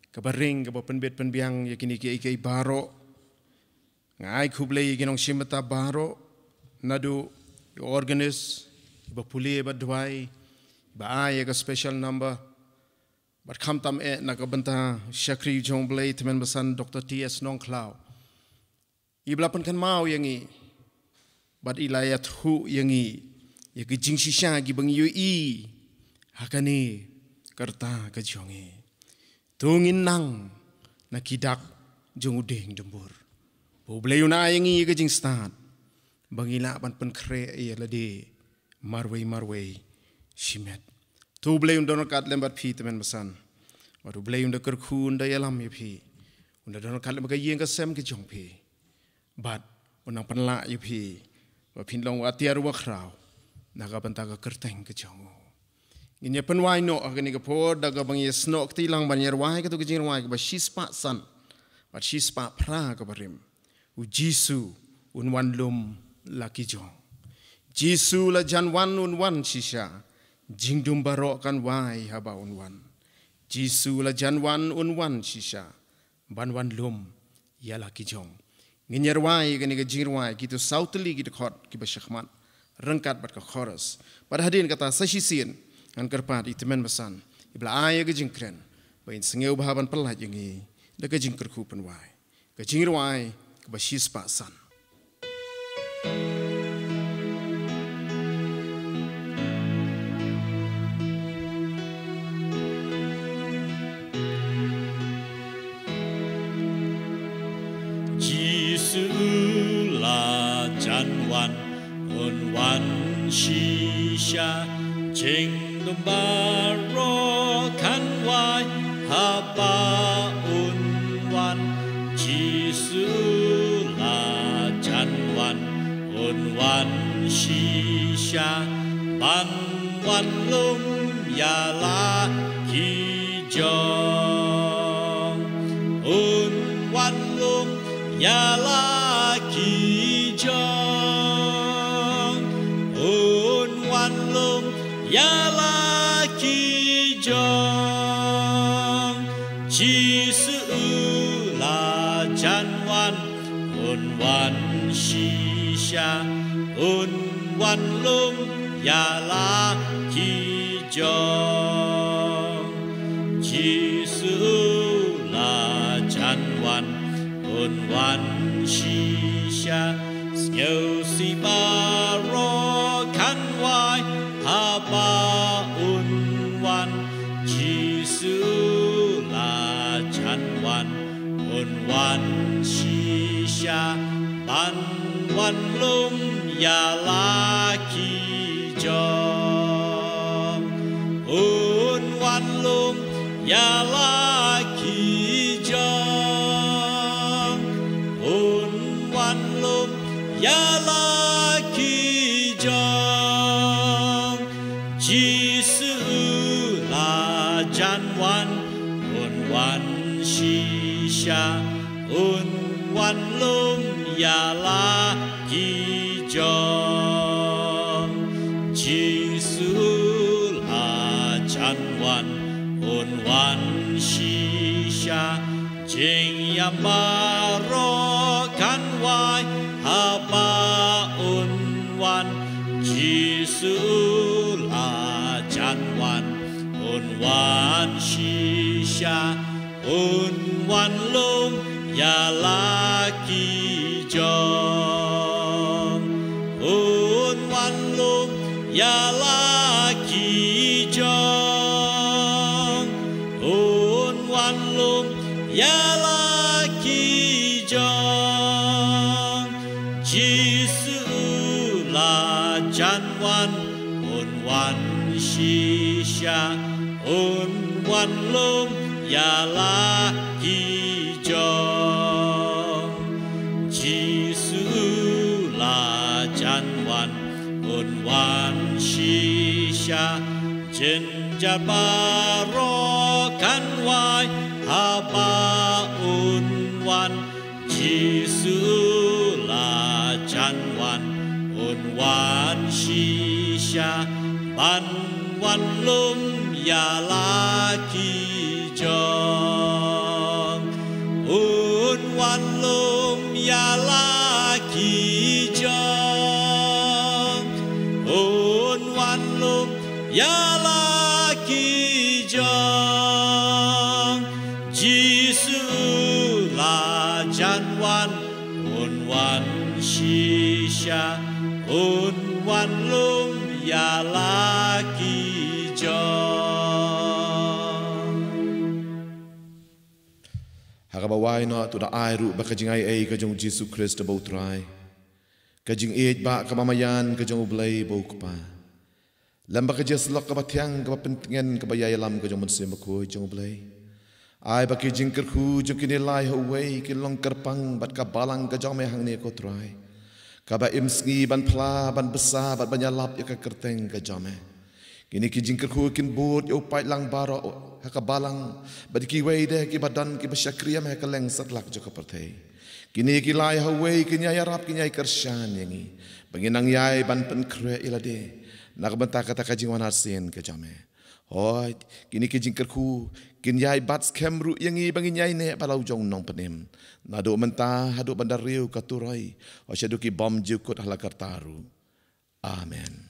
kaba ring, kaba pynbit pynbiang ïa kine kiei kiei baroh. Nga ai khublei ïa ki nongshim bynta baroh, naduh ïa u organist, iba pule bad duwai, iba ai ïa ka special number, bad khamtam eh na ka bynta shakri jong U Blei, Tymmen Basan Doktor T S Nongkhlaw, iba la pynkynmaw ïa ngi bad i la ïathuh ïa ngi ïa ki jingshisha kiba ngi ïohi ha kane ka rta ka jong ngi. To ngin nang na ki dak jong u dieng dumbur. Ba U Blei un ai ïa ngi ïa ka jingstad ba ngi lah ban pynkhreh ïa lade marwei marwei shimet. To U Blei un don ryngkat lem bad phi, Tymmen Basan. Bad U Blei un da kyrkhu, un da ïalam ïa phi. Un da don ryngkat lem bad ka ïing ka sem ka jong phi. Bad un nang pynlah ïa phi ba phin long u atiar u bakhraw na ka bynta ka kyrteng ka jong u. Ngin ïa pynwai noh ha kane ka por da kaba ngi ïasnoh kti lang ban ïa rwai kato ka jingrwai kaba shispah san bad shispah phra kaba rim: U Jisu un wan lum la ki jong. Jisu la jan wan, un wan shisha, jingdum baroh kan wai haba un wan. Jisu la jan wan, un wan shisha, ban wan lum ïa la ki jong. Ngin ïa rwai kane ka jingrwai, kito saw tylli ki dkhot kiba shakhmat, ryngkat bad ka chorus. Bad hadien kata sa shisien ngan kyrpad ïa i Tymmen Basan, iba la ai ïa ka jingkren, ba in sngewbha ban pyllait ïa ngi da ka jingkyrkhu pynwai. Ka jingrwai kaba shispah san. Jisu la jan wan, un wan shisha, jingdum baroh kan wai haba un wan. Jisu la jan wan, un wan shisha, ban wan lum ïa la ki jong. Un wan lum ïa la ki jong. Un wan lum ïa la ki jong. Jisu la jan wan, un wan shisha, un wan lum ïa la ki jong. Jisu la jan wan, un wan shisha, sngewsih baroh kan wai haba un wan. Jisu la jan wan, un wan shisha, ban wan lum ïa la ki jong. Un wan lum ïa la ki jong. Un wan lum ïa la ki jong. Jisu la jan wan, un wan shisha, un wan lum ïa la ki jong. Jisu la jan wan, un wan shisha, Baroh kan wai haba un wan, Jisu la jan wan, un wan shisha, un wan lum ïa la ki jong, un wan lum ïa la ki jong, un wan lum ïa la ki jong. Jisu la jan wan, un wan shisha, un wan lum ïa la ki jong. Jisu la jan wan, un wan shisha, jynjar baroh kan wai haba un wan. Jisu la jan wan, un wan shisha, ban wan lum ïa la ki jong, un wan lum ïa la ki jong, un wan lum ïa la ki jong. Jisu la jan wan, un wan shisha, un wan lum ïa la ki jong. Ha kaba wai noh, to da ai ruh ba ka jingaiei ka jong u Jisu Khrist ba u Trai, ka jingïeit ba kaba maïan ka jong u Blei ba u Kpa, lem bad ka jingïasyllok kaba thiang kaba pyntngen kaba ïalam ka jong u Mynsiem Bakhuid jong u Blei, ai ba ki jingkyrkhu jong kine lai ha uwei kin long kyrpang bad ka balang ka jong me hangne, ko Trai, kaba im sngi ban phla, ban bsa bad ban ïalap ïa ka kyrteng ka jong me. Kine ki jingkyrkhu kin bud ïa u paidlang baroh ha ka balang, bad kiwei de kiba don kiba shakri ïa me ha kylleng satlak jong ka pyrthei. Kine ki lai ha uwei kin ïai ïarap, kin ïai kyrshan ïa ngi ba ngin nang ïai ban pynkhreh ïa lade na ka bynta kata ka jingwan arsien ka jong me. Hooid, kine ki jingkyrkhu kin ïai bat skhem ruh ïa ngi ba ngin ïai neh bad la u jong u Nongpynim, naduh mynta haduh ban da riew ka turoi, hooid, shaduh ki bymjukut ha la karta ruh. Amen.